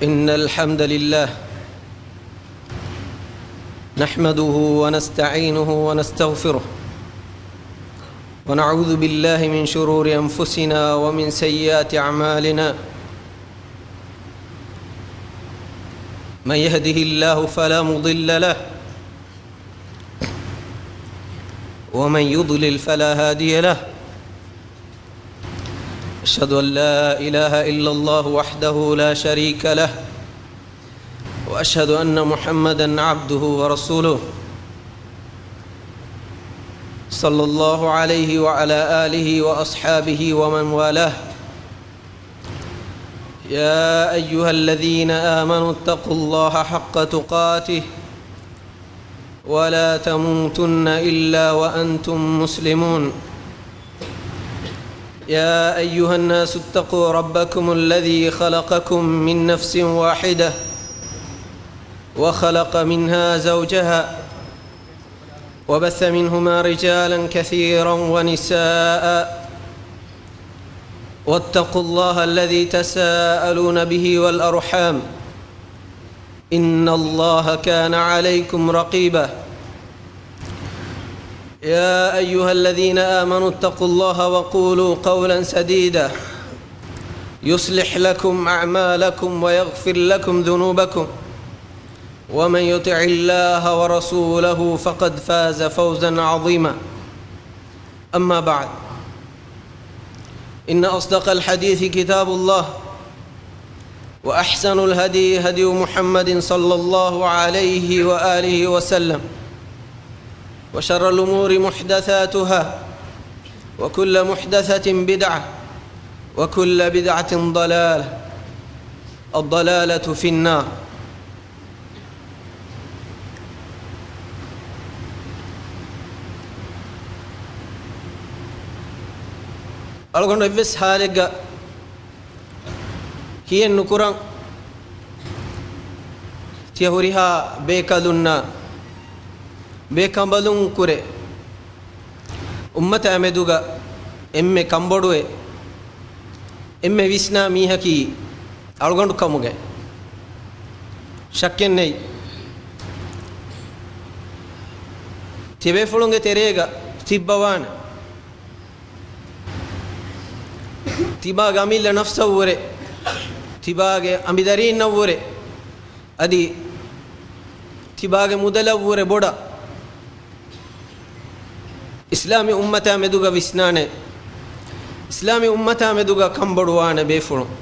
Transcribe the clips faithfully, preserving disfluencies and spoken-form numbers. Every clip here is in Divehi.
إن الحمد لله نحمده ونستعينه ونستغفره، ونعوذ بالله من شرور أنفسنا ومن سيئات أعمالنا. من يهده الله فلا مضل له، ومن يضلل فلا هادي له. أشهد أن لا إله إلا الله وحده لا شريك له، وأشهد أن محمدا عبده ورسوله، صلى الله عليه وعلى آله وأصحابه ومن والاه. يا أيها الذين آمنوا اتقوا الله حق تقاته ولا تموتن إلا وأنتم مسلمون. يا أيها الناس اتقوا ربكم الذي خلقكم من نفس واحدة وخلق منها زوجها وبث منهما رجالا كثيرا ونساء، واتقوا الله الذي تساءلون به والأرحام، إن الله كان عليكم رقيبا. يا أيها الذين آمنوا اتقوا الله وقولوا قولا سديدا، يصلح لكم أعمالكم ويغفر لكم ذنوبكم، ومن يطع الله ورسوله فقد فاز فوزا عظيما. أما بعد، إن أصدق الحديث كتاب الله، وأحسن الهدي هدي محمد صلى الله عليه وآله وسلم، وشر الأمور محدثاتها، وكل محدثة بدعة، وكل بدعة ضلالة، الضلالة في النار. އަޅުގަނޑު އެއްވެސް ހާލެއްގަ ކިޔެއް ނުކުރަން، ތިޔަ ހުރިހާ ބޭކަލުންނާ ބޭކަނބަލުން ކުރެ، އުއްމަތާ މެދުގަ އެންމެ ކަންބޮޑުވެ، އެންމެ ވިސްނާ މީހަކީ އަޅުގަނޑު ކަމުގައި ޝައްކެއް ނެތް. ތިބޭފުޅުންގެ ތެރޭގަ ތިއްބަވާނެ. ތިބާގެ އަމިއްލަ ނަފްސަށްވުރެ، ތިބާގެ އަނބިދަރީންނަށްވުރެ، އަދި ތިބާގެ މުދަލަށްވުރެ ބޮޑަށް އިސްލާމީ އުއްމަތާ މެދުގަ ވިސްނާނެ، އިސްލާމީ އުއްމަތާ މެދުގަ ކަންބޮޑުވާނެ ބޭފުޅުން.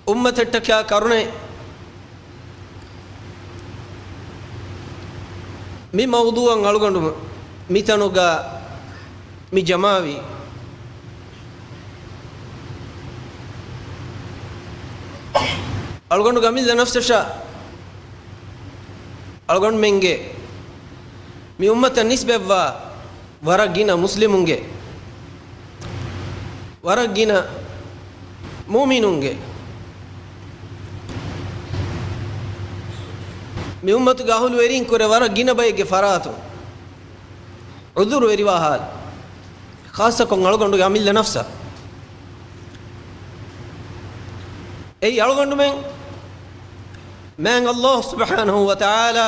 އުއްމަތަށްޓަކާ ކަރުނައެއް. މި މައުޟޫޢަށް އަޅުގަނޑު މިތަނުގަ މި ޖަމާވީ، އަޅުގަނޑުގެ އަމިއްލަ ނަފްސަށާ އަޅުގަނޑުމެންގެ މި އުއްމަތަށް ނިސްބަތްވާ ވަރަށް ގިނަ މުސްލިމުންގެ، ވަރަށް ގިނަ މުއުމިނުންގެ، މި އުއްމަތުގެ އަހުލުވެރީން ކުރެ ވަރަށް ގިނަ ބައެއްގެ ފަރާތުން، ޢުޛުރުވެރިވާ ހާލު، ޚާއްޞަކޮށް އަޅުގަނޑުގެ އަމިއްލަ ނަފްސަށް. އެއީ އަޅުގަނޑުމެން މާތް ﷲ ސުބްޙާނަހޫ ވަތަޢާލާ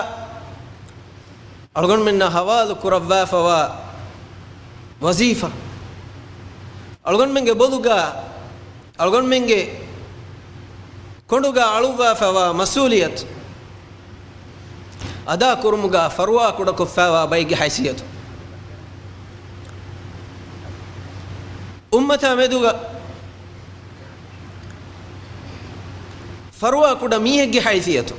އަޅުގަނޑުމެންނާ ހަވާލު ކުރައްވާފަވާ ވަޒީފާ، އަޅުގަނޑުމެންގެ ބޮލުގަ، އަޅުގަނޑުމެންގެ ކޮނޑުގަ އަޅުއްވާފަވާ މަސްއޫލިއްޔަތު އަދާކުރުމުގަ ފަރުވާކުޑަކޮށްފައިވާ ބައެއްގެ ހައިސިއްޔަތު، އުއްމަތާ މެދުގަ ފަރުވާކުޑަ މީހެއްގެ ހައިސިއްޔަތު،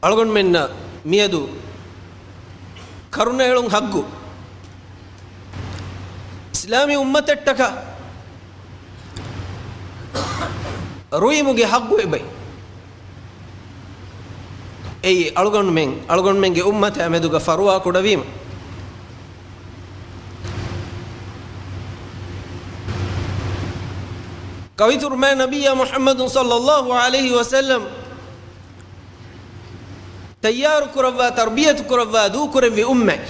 އަޅުގަނޑުމެންނަށް މިއަދު ކަރުނައެޅުން ހައްގު. އިސްލާމީ އުއްމަތަށްޓަކާ ރުއިމުގެ ހައްގު އެބައި. އެއީ އަޅުގަނޑުމެން، އަޅުގަނޑުމެންގެ އުއްމަތާ މެދުގަ ފަރުވާ ކުޑަވީމަ. ކަވިތުރުމާ ނަބިއްޔާ މުޙައްމަދު ޞައްލައްލާހު ޢަލައިހި ވަސައްލަމް ތައްޔާރު ކުރައްވާ، ތަރްބިޔަތު ކުރައްވާ، ދޫކުރެއްވި އުއްމަތް.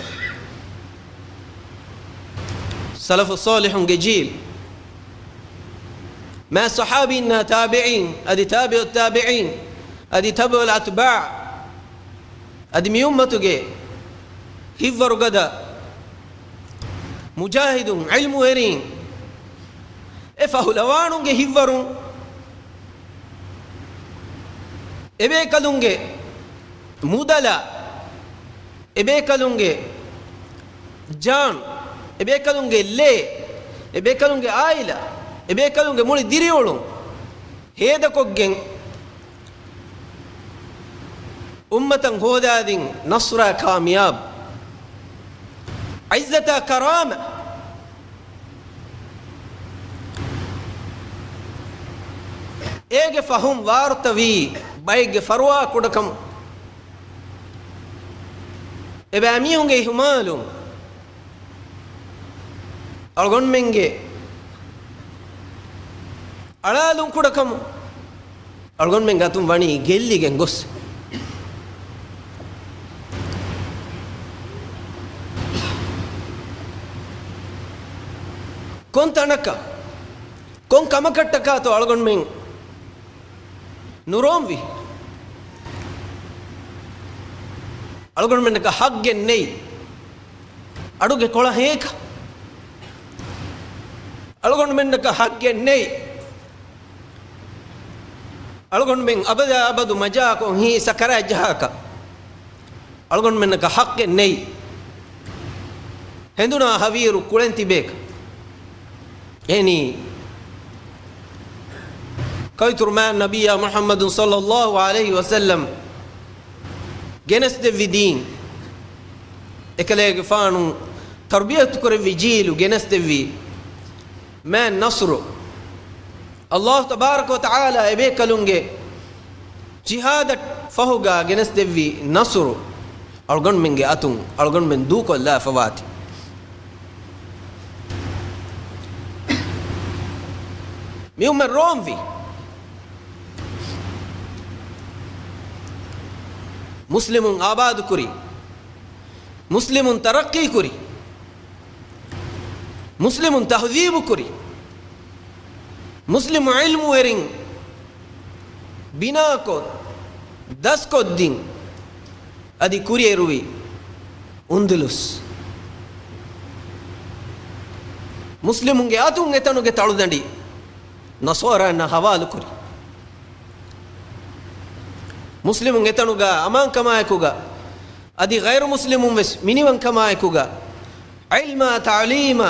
ސަލަފު ޞާލިޙުންގެ ޖީލް، މާ ޞަޙާބީންނާ ތާބިޢީން، އަދި ތާބިޢު ތާބިޢީން، އަދި ތަބްޢުލް އަތްބާޢު، އަދި މި އުއްމަތުގެ ހިތްވަރުގަދަ މުޖާހިދުން، ޢިލްމުވެރީން، އެ ފަހުލަވާނުންގެ ހިތްވަރުން، އެބޭކަލުންގެ މުދަލާ، އެބޭކަލުންގެ ޖާން، އެބޭކަލުންގެ ލޭ، އެބޭކަލުންގެ އާއިލާ، އެބޭކަލުންގެ މުޅި ދިރިއުޅުން ހޭދަކޮށްގެން، އުއްމަތަށް ހޯދާދިން ނަޞްރާ ކާމިޔާބު، ޢިއްޒަތާ ކަރާމަތް، އޭގެ ފަހުން ވާރުތަވީ ބައެއްގެ ފަރުވާ ކުޑަކަމުން، އެބައިމީހުންގެ އިހުމާލުން، އަޅުގަނޑުމެންގެ އަޅާލުން ކުޑަކަމުން، އަޅުގަނޑުމެން އަތުން ވަނީ ގެއްލިގެން ގޮސް. ކޮން ތަނަކަށް، ކޮން ކަމަކަށްޓަކާތޯ އަޅުގަނޑުމެން ނުރޯންވި؟ އަޅުގަނޑުމެންނަކަށް ހައްގެއް ނެތް. އަޑުގެ ކޮޅަށް ހޭކަށް އަޅުގަނޑުމެންނަކަށް ހައްގެއް ނެތް. އަޅުގަނޑުމެން އަބަދާ އަބަދު މަޖާކޮށް ހިތް ސަކަރާތް ޖަހާކަށް އަޅުގަނޑުމެންނަކަށް ހައްގެއް ނެތް. ހެނދުނާ ހަވީރު ކުޅެން ތިބޭކަށް. އެހެނީ، ކައިތުރު މާތް ނަބިއްޔާ މުޙައްމަދު ޞައްލައްލާހު ޢަލައިހި ވަސައްލަމް ގެނެސްދެއްވި ދީން، އެކަލޭގެފާނު ތަރުބިޔަތު ކުރެއްވި ޖީލު ގެނެސްދެއްވި މާތް ނަޞްރު، އައްލާހު ތަބާރަކަ ވަތަޢާލާ އެބޭކަލުންގެ ޖިހާދަށް ފަހުގަ ގެނެސްދެއްވި ނަޞްރު، އަޅުގަނޑުމެންގެ އަތުން އަޅުގަނޑުމެން ދޫކޮށްލާފަވާތީ. މި އުއްމަތް ރޯންވި. މުސްލިމުން އާބާދުކުރި، މުސްލިމުން ތަރައްޤީކުރި، މުސްލިމުން ތަހުޒީބުކުރި، މުސްލިމު ޢިލްމުވެރިން ބިނާކޮށް، ދަސްކޮށްދިން، އަދި ކުރިއެރުވި އުނދުލުސް. މުސްލިމުންގެ އަތުން އެތަނުގެ ތަޅުދަނޑި ނަޞާރާންނަށް ހަވާލުކުރި. މުސްލިމުން އެތަނުގަ އަމާންކަމާއެކުގަ، އަދި ޣައިރު މުސްލިމުން ވެސް މިނިވަންކަމާއެކުގަ، ޢިލްމާ ތަޢުލީމާ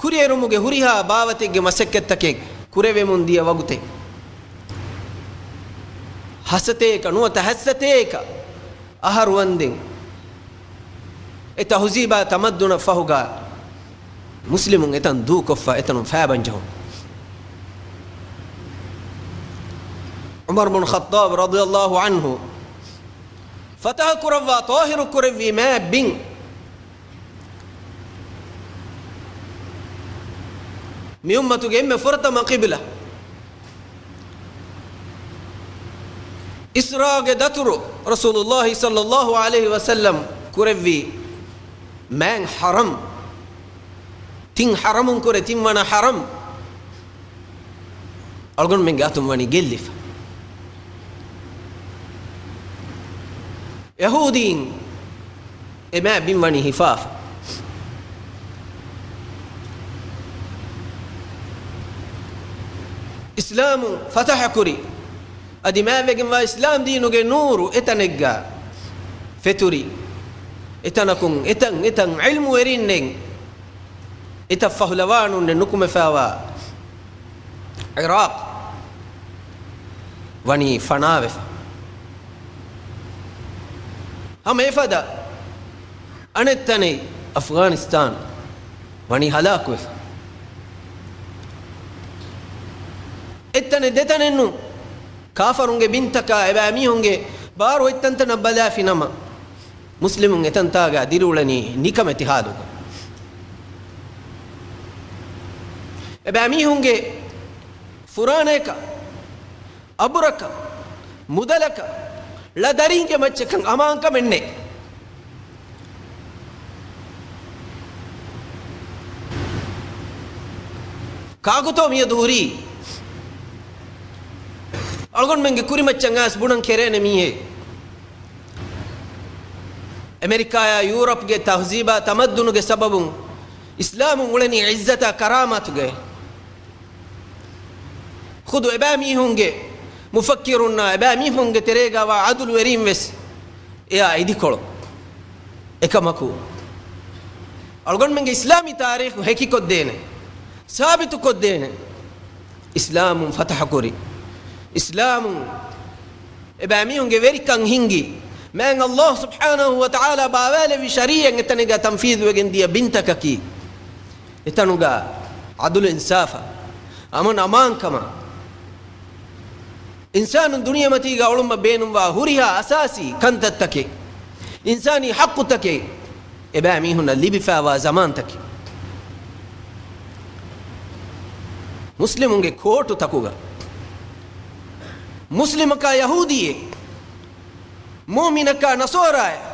ކުރިއެރުމުގެ ހުރިހާ ބާވަތެއްގެ މަސައްކަތްތަކެއް ކުރެވެމުން ދިޔަ ވަގުތެއް، ހަސަތޭކަ ނުވަތަ ހައްސަތޭކަ އަހަރު ވަންދެން، އެ ތަހުޒީބާ ތަމައްދުނަށް ފަހުގަ މުސްލިމުން އެތަން ދޫކޮށްފަ އެތަނުން ފައިބަންޖެހުން. ޢުމަރު ބުން ޚައްޠާބް ރަޟިޔައްލާހު ޢަންހު ފަތަޙަ ކުރައްވާ ޠާހިރު ކުރެއްވީ މާތް ބިން. މި އުއްމަތުގެ އެންމެ ފުރަތަމަ ޤިބްލަ. އިސްރާގެ ދަތުރު ރަސޫލުﷲ ޞައްލައްލާހު ޢަލައިހި ވަސައްލަމް ކުރެއްވި މާތް ޙަރަމް، ތިން ޙަރަމުން ކުރެ ތިންވަނަ ޙަރަމް އަޅުގަނޑުމެންގެ އަތުން ވަނީ ގެއްލިފަ. ޔަހޫދީން އެ މާތް ބިން ވަނީ ހިފާފަ. އިސްލާމު ފަތަޙަ ކުރި، އަދި މާތްވެގެންވާ އިސްލާމް ދީނުގެ ނޫރު އެތަނެއްގަ ފެތުރި. އެތަނަކުން އެތަން އެތަން ޢިލްމުވެރިންނެއް، އެތައް ފަހުލަވާނުންނެއް ނުކުމެފައިވާ ޢިރާޤް ވަނީ ފަނާވެފަ. ހަމަ އެފަދަ އަނެއް ތަނެއް އަފްޣާނިސްތާން ވަނީ ހަލާކުވެފަ. އެއްތަނެއް ދެތަނެއްނު، ކާފަރުންގެ ބިންތަކާ އެބައިމީހުންގެ ބާރު އޮތްތަންތަނަށް ބަލާފި ނަމަ، މުސްލިމުން އެތަންތާގަ ދިރިއުޅެނީ ނިކަމެތި ހާލުގަ. އެބައިމީހުންގެ ފުރާނަޔަކަށް، އަބުރަކަށް، މުދަލަކަށް، ޅަ ދަރީންގެ މައްޗަކަށް އަމާންކަމެއް ނެތް. ކާކުތޯ މިއަދު ހުރީ؟ އަޅުގަނޑުމެންގެ ކުރިމައްޗަށް އައިސް ބުނަން ކެރޭނެ މީހެއް. އެމެރިކާޔާ ޔޫރަޕްގެ ތަހްޒީބާ ތަމައްދުނުގެ ސަބަބުން އިސްލާމުން އުޅެނީ ޢިއްޒަތާ ކަރާމާތުގައި. ޚުދު އެބައިމީހުންގެ މުފައްކިރުންނާ އެބައިމީހުންގެ ތެރޭގަވާ ޢަދުލުވެރީން ވެސް އެއާ އިދިކޮޅު. އެކަމަކު، އަޅުގަނޑުމެންގެ އިސްލާމީ ތާރީޚު ހެކިކޮށްދޭނެ، ސާބިތުކޮށްދޭނެ، އިސްލާމުން ފަތަޙަކުރި، އިސްލާމުން އެބައިމީހުންގެ ވެރިކަން ހިންގި، މާތް ﷲ ސުބްޙާނަހޫ ވަތަޢާލާ ބާވާލެއްވި ޝަރީޢަތް އެތަނެއްގަ ތަންފީޛުވެގެން ދިޔަ ބިންތަކަކީ، އެތަނުގަ ޢަދުލު އިންސާފަށް، އަމަން އަމާންކަމަށް، އިންސާނުން ދުނިޔެމަތީގަ އުޅުމަށް ބޭނުންވާ ހުރިހާ އަސާސީ ކަންތައްތަކެއް، އިންސާނީ ޙައްޤުތަކެއް އެބައިމީހުންނަށް ލިބިފައިވާ ޒަމާންތަކެއް. މުސްލިމުންގެ ކޯޓުތަކުގަ މުސްލިމަކާ ޔަހޫދީއެއް، މުއުމިނަކާ ނަޞާރާއެއް،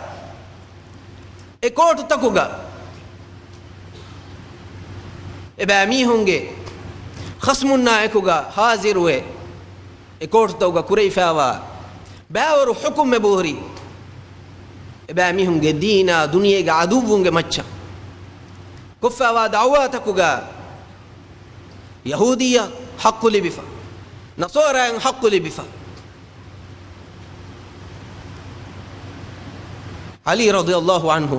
އެ ކޯޓުތަކުގަ އެބައިމީހުންގެ ޚަޞްމުންނާ އެކުގަ ހާޒިރުވެ، އެ ކޯޓުތަކުގަ ކުރެވިފައިވާ ބައިވަރު ޙުކުމް އެބަހުރި، އެބައިމީހުންގެ ދީނާ ދުނިޔޭގެ ޢަދުއްވުންގެ މައްޗަށް ކޮށްފައިވާ ދަޢުވާތަކުގަ، ޔަހޫދީއަށް ޙައްޤު ލިބިފަ، ނަޞާރާއަށް ޙައްޤު ލިބިފަ. ޢަލީ ރަޟިޔަﷲ ޢަންހު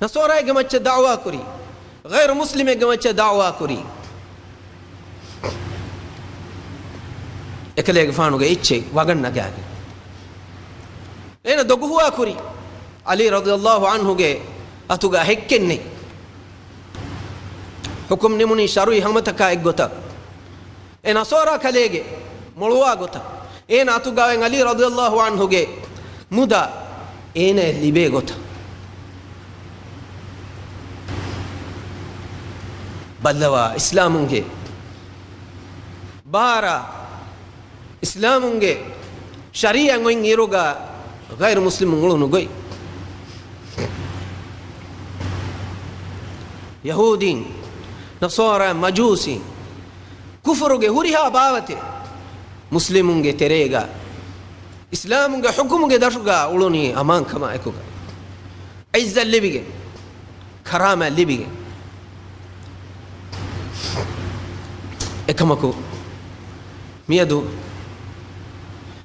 ނަޞާރާއެއްގެ މައްޗަށް ދަޢުވާ ކުރި، ޣައިރު މުސްލިމެއްގެ މައްޗަށް ދަޢުވާ ކުރި، އެކަލޭގެފާނުގެ އެއްޗެއް ވަގަށް ނަގާގެން. އޭނަ ދޮގު ހުވާ ކުރި، ޢަލީ ރަޟިޔަﷲ ޢަންހުގެ އަތުގަ ހެއްކެއް ނެތް. ޙުކުމް ނިމުނީ ޝަރުޢީ ހަމަތަކާ އެއްގޮތަށް، އެ ނަޞާރާ ކަލޭގެ މޮޅުވާ ގޮތަށް، އޭނަ އަތުގައި ޢަލީ ރަޟިޔަﷲ ޢަންހުގެ މުދާ އޭނައަށް ލިބޭ ގޮތަށް. ބައްލަވާ އިސްލާމުންގެ ބާރާ، އިސްލާމުންގެ ޝަރީޢަތް އޮތް އިރުގަ ޣައިރު މުސްލިމުން އުޅުނު ގޮތް. ޔަހޫދީން، ނަޞާރާ، މަޖޫސީން، ކުފުރުގެ ހުރިހާ ބާވަތެއް މުސްލިމުންގެ ތެރޭގަ، އިސްލާމުގެ ޙުކުމުގެ ދަށުގަ އުޅުނީ އަމާންކަމާ އެކުގަ، ޢިއްޒަތް ލިބިގެން، ކަރާމާތް ލިބިގެން. އެކަމަކު، މިއަދު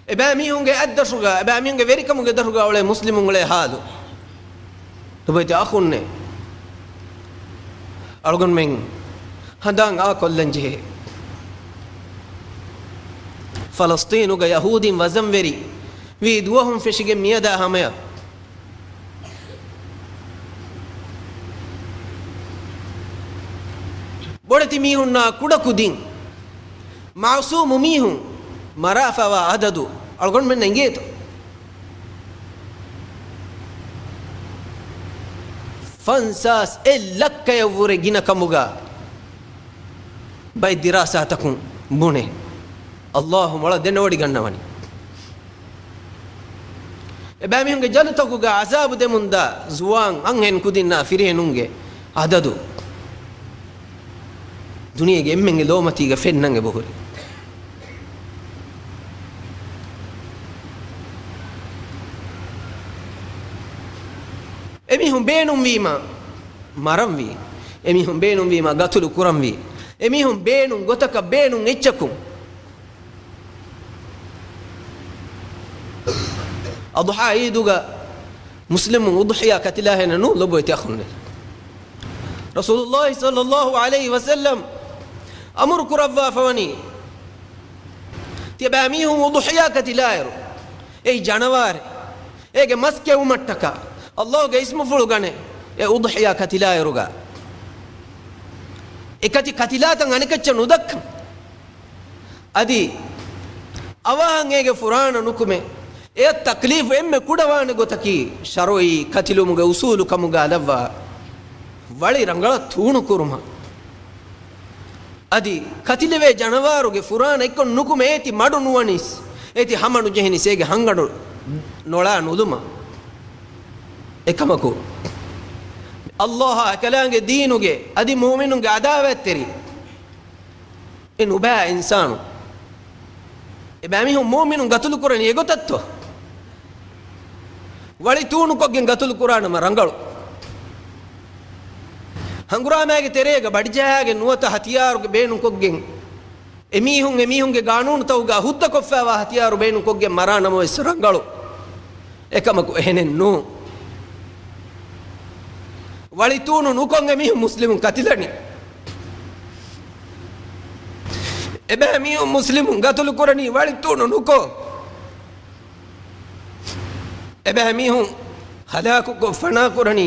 އެބައިމީހުންގެ އަތްދަށުގަ، އެބައިމީހުންގެ ވެރިކަމުގެ ދަށުގަ އުޅޭ މުސްލިމުން އުޅޭ ޙާލު، ލޮބުވެތި އަޚުންނޭ، އަޅުގަނޑުމެން ހަނދާން އާކޮށްލަން ޖެހޭ. ފަލަސްޠީނުގަ ޔަހޫދީން ވަޒަންވެރި ވީ ދުވަހުން ފެށިގެން މިއަދާ ހަމަޔަށް، ބޮޑެތި މީހުންނާ ކުޑަކުދިން، މަޢުޞޫމު މީހުން މަރާފައިވާ އަދަދު އަޅުގަނޑުމެންނަށް އެނގޭތޯ؟ ފަންސާސް އެއް ލައްކަޔަށްވުރެ ގިނަ ކަމުގަ ބައެއް ދިރާސާތަކުން ބުނޭ. ﷲ މޮޅަށް ދެނެވޮޑިގަންނަވަނީ. އެބައިމީހުންގެ ޖަލުތަކުގަ ޢަޒާބު ދެމުންދާ ޒުވާން އަންހެން ކުދިންނާ ފިރިހެނުންގެ އަދަދު ދުނިޔޭގެ އެންމެންގެ ލޯމަތީގަ ފެންނަން އެބަހުރި. އެމީހުން ބޭނުންވީމަ މަރަންވީ. އެމީހުން ބޭނުންވީމަ ގަތުލު ކުރަންވީ. އެމީހުން ބޭނުން ގޮތަކަށް ބޭނުން އެއްޗަކުން. އަޟްޙާ ޢީދުގަ މުސްލިމުން އުޟްޙިޔާ ކަތިލާހެނެއް ނޫން ލޮބުވެތި އަޚުންނޭ. ރަސޫލުﷲ ޞައްލަﷲ ޢަލައިހި ވަސައްލަމް އަމުރު ކުރައްވާފަވަނީ، ތިޔަބައިމީހުން އުޟްޙިޔާ ކަތިލާއިރު، އެއީ ޖަނަވާރެއް، އޭގެ މަސް ކެއުމަށްޓަކާ ﷲގެ އިސްމުފުޅު ގަނެ، އެ އުޟްޙިޔާ ކަތިލާއިރުގަ އެ ކަތި ކަތިލާތަން އަނެކައްޗަށް ނުދައްކަން. އަދި އަވަހަށް އޭގެ ފުރާނަ ނުކުމެ، އެއަށް ތަކްލީފު އެންމެ ކުޑަވާނެ ގޮތަކީ، ޝަރުޢީ ކަތިލުމުގެ އުޞޫލު ކަމުގަ ލައްވާ ވަޅި ރަނގަޅަށް ތޫނުކުރުމަށް. އަދި ކަތިލެވޭ ޖަނަވާރުގެ ފުރާނަ އެއްކޮށް ނުކުމެ އޭތި މަޑު ނުވަނީސް، އޭތި ހަމަ ނުޖެހެނީސް އޭގެ ހަންގަނޑު ނޮޅާ ނުލުމަށް. އެކަމަކު، ﷲ އާ އެކަލާނގެ ދީނުގެ އަދި މުއުމިނުންގެ އަދާވަތްތެރި އެ ނުބައި އިންސާނު. އެބައިމީހުން މުއުމިނުން ގަތުލު ކުރަނީ އެގޮތަށްތޯ؟ ވަޅި ތޫނުކޮށްގެން ގަތުލު ކުރާނަމަ ރަނގަޅު. ހަނގުރާމައިގެ ތެރޭގަ ބަޑިޖަހާގެން ނުވަތަ ހަތިޔާރުގެ ބޭނުންކޮށްގެން އެމީހުން އެމީހުންގެ ގާނޫނުތަކުގަ ހުއްދަކޮށްފައިވާ ހަތިޔާރު ބޭނުންކޮށްގެން މަރާނަމަވެސް ރަނގަޅު. އެކަމަކު އެހެނެއް ނޫން. ވަޅި ތޫނު ނުކޮށް އެމީހުން މުސްލިމުން ކަތިލަނީ. އެބައިމީހުން މުސްލިމުން ގަތުލު ކުރަނީ ވަޅި ތޫނު ނުކޮށް. އެބައިމީހުން ހަލާކުކޮށް ފަނާކުރަނީ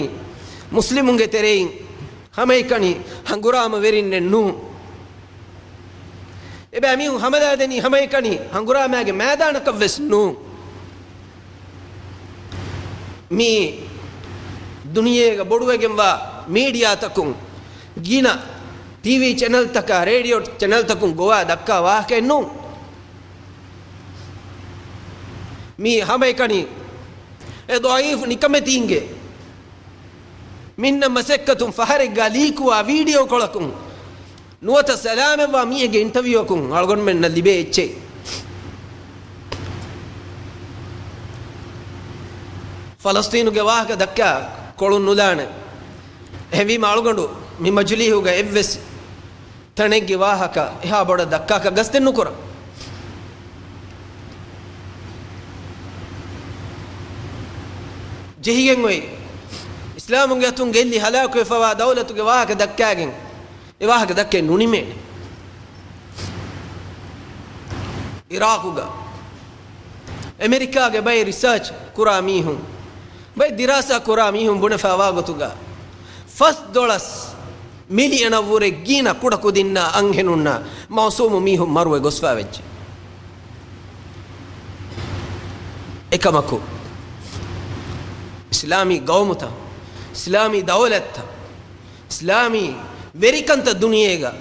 މުސްލިމުންގެ ތެރެއިން ހަމައެކަނި ހަނގުރާމަވެރިންނެއް ނޫން. އެބައިމީހުން ހަމަލާދެނީ ހަމައެކަނި ހަނގުރާމައިގެ މައިދާނަކަށްވެސް ނޫން. މީ ދުނިޔޭގަ ބޮޑުވެގެންވާ މީޑިއާތަކުން، ގިނަ ޓީވީ ޗެނަލްތަކާ، ރޭޑިއޯ ޗެނަލްތަކުން ގޮވާ ދައްކާ ވާހަކައެއް ނޫން. މީ ހަމައެކަނި އެ ޟަޢީފު ނިކަމެތީންގެ މިންނަ މަސައްކަތުން ފަހަރެއްގާ ލީކުވާ ވީޑިއޯ ކޮޅަކުން ނުވަތަ ސަލާމަތްވާ މީހެއްގެ އިންޓަވިއުއަކުން އަޅުގަނޑުމެންނަށް ލިބޭ އެއްޗެއް. ފަލަސްޠީނުގެ ވާހަކަ ދައްކާ ކޮޅުން ނުލާނެ. އެހެންވީމަ އަޅުގަނޑު މި މަޖިލީހުގަ އެއްވެސް ތަނެއްގެ ވާހަކަ އެހާ ބޮޑަށް ދައްކާކަށް ގަސްތެއް ނުކުރަން. ޖެހިގެން އޮތް އިސްލާމުންގެ އަތުން ގެއްލި ހަލާކުވެފަވާ ދައުލަތުގެ ވާހަކަ ދައްކާގެން އެ ވާހަކަ ދައްކައެއް ނުނިމޭނެ. އިރާޤުގަ އެމެރިކާގެ ބައެއް ރިސާޗް ކުރާ މީހުން، ބައެއް ދިރާސާ ކުރާ މީހުން ބުނެފައިވާ ގޮތުގަ، ފަސްދޮޅަސް މިލިއަނަށްވުރެ ގިނަ ކުޑަކުދިންނާ އަންހެނުންނާ މައުސޫމު މީހުން މަރުވެ ގޮސްފައިވެއްޖެ. އެކަމަކު، އިސްލާމީ ގައުމުތައް، އިސްލާމީ ދައުލަތްތައް، އިސްލާމީ ވެރިކަންތައް ދުނިޔޭގަ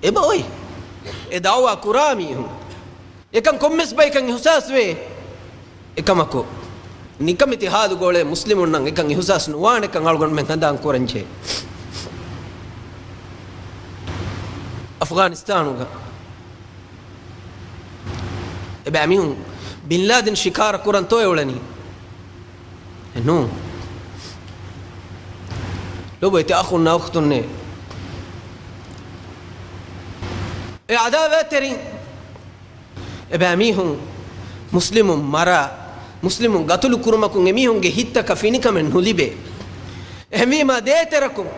އެބަ އޮތް. އެ ދައުވާ ކުރާ މީހުން އެކަން ކޮންމެސް ބަޔަކަށް އިހުސާސްވޭ. އެކަމަކު، ނިކަމެތި ހާލުގަ އުޅޭ މުސްލިމުންނަށް އެކަން އިހުސާސް ނުވާނެކަން އަޅުގަނޑުމެން ހަނދާން ކުރަންޖެހޭ. އަފްޣާނިސްތާނުގަ އެބައިމީހުން ބިން ލާދިން ޝިކާރަ ކުރަންތޯއޭ އުޅެނީ؟ އެ ނޫން. ލޮބުވެތި އަޚުންނާ އުޚްތުންނޭ. އެ އަދާވަތްތެރިން އެބައިމީހުން މުސްލިމުން މަރާ، މުސްލިމުން ގަތުލު ކުރުމަކުން އެމީހުންގެ ހިތްތަކަށް ފިނިކަމެއް ނުލިބޭ. އެހެންވީމާ ދޭތެރަކުން،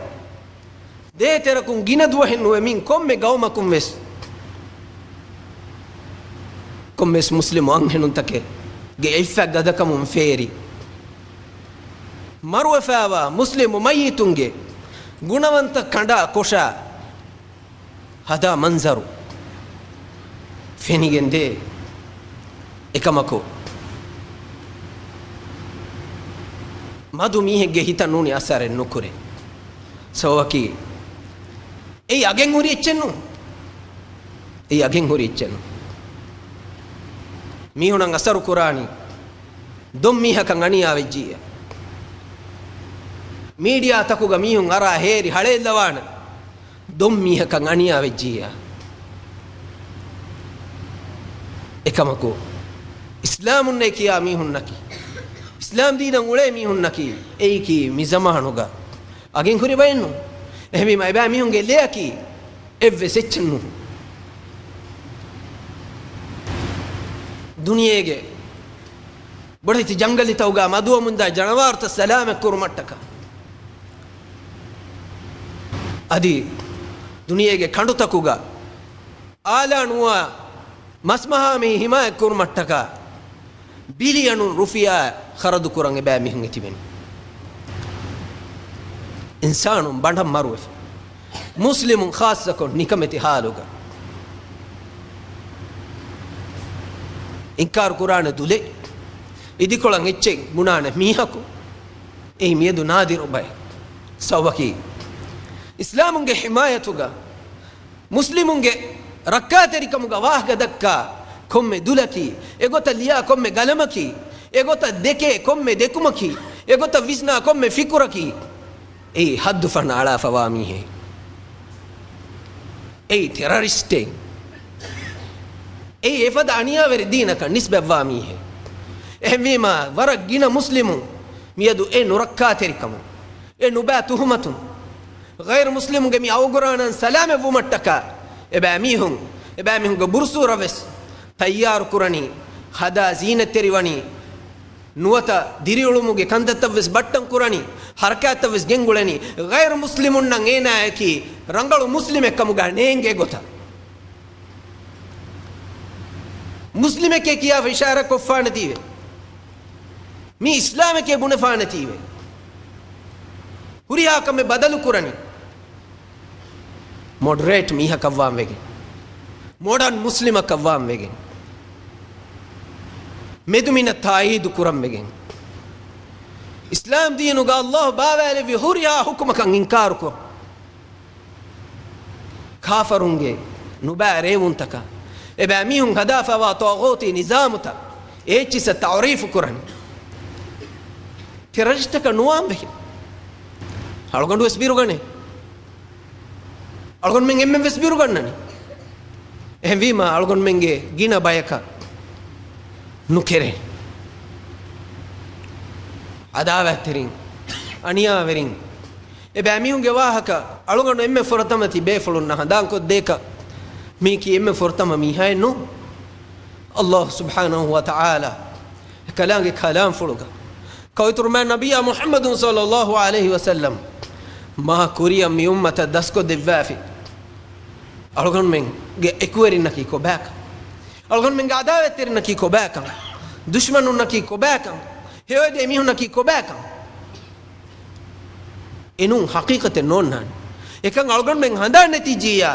ދޭތެރަކުން ގިނަ ދުވަހެއް ނުވެ މިން ކޮންމެ ގައުމަކުން ވެސް، ކޮންމެވެސް މުސްލިމު އަންހެނުންތަކެއްގެ އިއްފަތް ގަދަކަމުން ފޭރި، މަރުވެފައިވާ މުސްލިމު މައްޔިތުންގެ ގުނަވަންތަ ކަނޑާ ކޮށާ، ހަދާ މަންޒަރު ފެނިގެން ދޭ. އެކަމަކު، މަދު މީހެއްގެ ހިތަށް ނޫނީ އަސަރެއް ނުކުރޭ. ސަބަބަކީ، އެއީ އަގެއް ހުރި އެއްޗެއް ނޫން. އެއީ އަގެއް ހުރި އެއްޗެއް ނޫން. މީހުނަށް އަސަރު ކުރާނީ ދޮން މީހަކަށް އަނިޔާ ވެއްޖިއްޔާ. މީޑިއާ ތަކުގަ މީހުން އަރާ ހޭރި ހަޅޭއްލަވާނެ ދޮން މީހަކަށް އަނިޔާ ވެއްޖިއްޔާ. އެކަމަކު، އިސްލާމުންނޭ ކިޔާ މީހުންނަކީ، އިސްލާމް ދީނަށް އުޅޭ މީހުންނަކީ، އެއީކީ މި ޒަމާނުގަ އަގެއް ހުރި ބައެއް ނޫން. އެހެންވީމަ، އެބައިމީހުންގެ ލެއަކީ އެއްވެސް އެއްޗެއް ނޫން. ދުނިޔޭގެ ބޮޑެތި ޖަންގަލިތަކުގަ މަދުވަމުންދާ ޖަނަވާރުތައް ސަލާމަތް ކުރުމަށްޓަކާ، އަދި ދުނިޔޭގެ ކަނޑުތަކުގަ އާލާނުވާ މަސްމަހާމެހި ހިމާޔަތް ކުރުމަށްޓަކާ، ބިލިއަނުން ރުފިޔާ ޚަރަދު ކުރަން އެބައިމީހުން އެ ތިބެނީ. އިންސާނުން ބަނޑަށް މަރުވެފަ. މުސްލިމުން ޚާއްޞަކޮށް ނިކަމެތި ހާލުގަ އިންކާރު ކުރާނެ ދުލެއް، އިދިކޮޅަށް އެއްޗެއް ބުނާނެ މީހަކު، އެއީ މިއަދު ނާދިރު ބައެއް. ސަބަބަކީ، އިސްލާމުންގެ ހިމާޔަތުގަ، މުސްލިމުންގެ ރައްކާތެރިކަމުގަ ވާހަކަ ދައްކާ ކޮންމެ ދުލަކީ، އެގޮތަށް ލިޔާ ކޮންމެ ގަލަމަކީ، އެގޮތަށް ދެކޭ ކޮންމެ ދެކުމަކީ، އެގޮތަށް ވިސްނާ ކޮންމެ ފިކުރަކީ، އެއީ ހައްދު ފަންނަ އަޅާފަވާ މީހެއް. އެއީ ޓެރަރިސްޓެއް. އެއީ އެފަދަ އަނިޔާވެރި ދީނަކަށް ނިސްބަތްވާ މީހެއް. އެހެންވީމާ، ވަރަށް ގިނަ މުސްލިމުން މިއަދު އެ ނުރައްކާތެރިކަމުން، އެ ނުބައި ތުހުމަތުން، ޣައިރު މުސްލިމުންގެ މި އައުގުރާނަން ސަލާމަތްވުމަށްޓަކާ، އެބައިމީހުން، އެބައިމީހުންގެ ބުރުސޫރަށް ވެސް ތައްޔާރު ކުރަނީ، ހަދާ ޒީނަތްތެރިވަނީ، ނުވަތަ ދިރިއުޅުމުގެ ކަންތައްތައް ވެސް ބައްޓަން ކުރަނީ، ހަރަކާތްތައް ވެސް ގެންގުޅެނީ، ޣައިރު މުސްލިމުންނަށް އޭނާއަކީ ރަނގަޅު މުސްލިމެއް ކަމުގަ ނޭނގޭ ގޮތަށް. މުސްލިމެކޭ ކިޔާފަ އިޝާރާ ކޮށްފާނެތީވެ. މީ އިސްލާމެކޭ ބުނެފާނެތީވެ. ހުރިހާ ކަމެއް ބަދަލު ކުރަނީ. މޮޑަރޭޓް މީހަކަށްވާން ވެގެން، މޮޑަން މުސްލިމަކަށްވާން ވެގެން، މެދުމިނަށް ތާއީދު ކުރަން ވެގެން، އިސްލާމް ދީނުގަ އައްލާހު ބާވާލެއްވި ހުރިހާ ހުކުމަކަށް އިންކާރުކޮށް، ކާފަރުންގެ ނުބައި ރޭވުންތަކަށް، އެބައިމީހުން ހަދާފަވާ ޠާޣޫތީ ނިޒާމުތައް، އޭޗިސްއަށް ތަޢުރީފު ކުރަނީ. ޓެރަރިސްޓަކަށް ނުވާން ވެހި. އަޅުގަނޑު ވެސް ބިރުގަނޭ. އަޅުގަނޑުމެން އެންމެން ވެސް ބިރުގަންނަނީ. އެހެންވީމާ، އަޅުގަނޑުމެންގެ ގިނަ ބަޔަކަށް ނުކެރޭ. އަދާވާތްތެރިން، އަނިޔާވެރިން، އެބައިމީހުންގެ ވާހަކަ އަޅުގަނޑު އެންމެ ފުރަތަމަ ތިބޭފުޅުންނަށް ހަނދާންކޮށްދޭކަށް މީކީ އެންމެ ފުރަތަމަ މީހާއެއް ނޫން. އައްލާހު ސުބްޙާނަހު ވަ ތަޢާލާ ކަލާނގެ ކަލާންފުޅުގަ ކައުތުރުމާ ނަބިއްޔާ މުޙައްމަދު ޞައްލައްލާހު ޢަލައިހި ވަސައްލަމް މާ ކުރިއަށް މި އުއްމަތަށް ދަސްކޮށްދެއްވާފި. އަޅުގަނޑުމެންގެ އެކުވެރިންނަކީ ކޮބާކަން؟ އަޅުގަނޑުމެންގެ އަދާވަތްތެރިންނަކީ ކޮބާކަން؟ ދުޝްމަނުންނަކީ ކޮބާކަން؟ ހެޔޮއެދޭ މީހުންނަކީ ކޮބާކަން؟ އެނޫން ޙަޤީޤަތެއް ނޯންނާނެ. އެކަން އަޅުގަނޑުމެން ހަނދާން ނެތިއްޖިއްޔާ،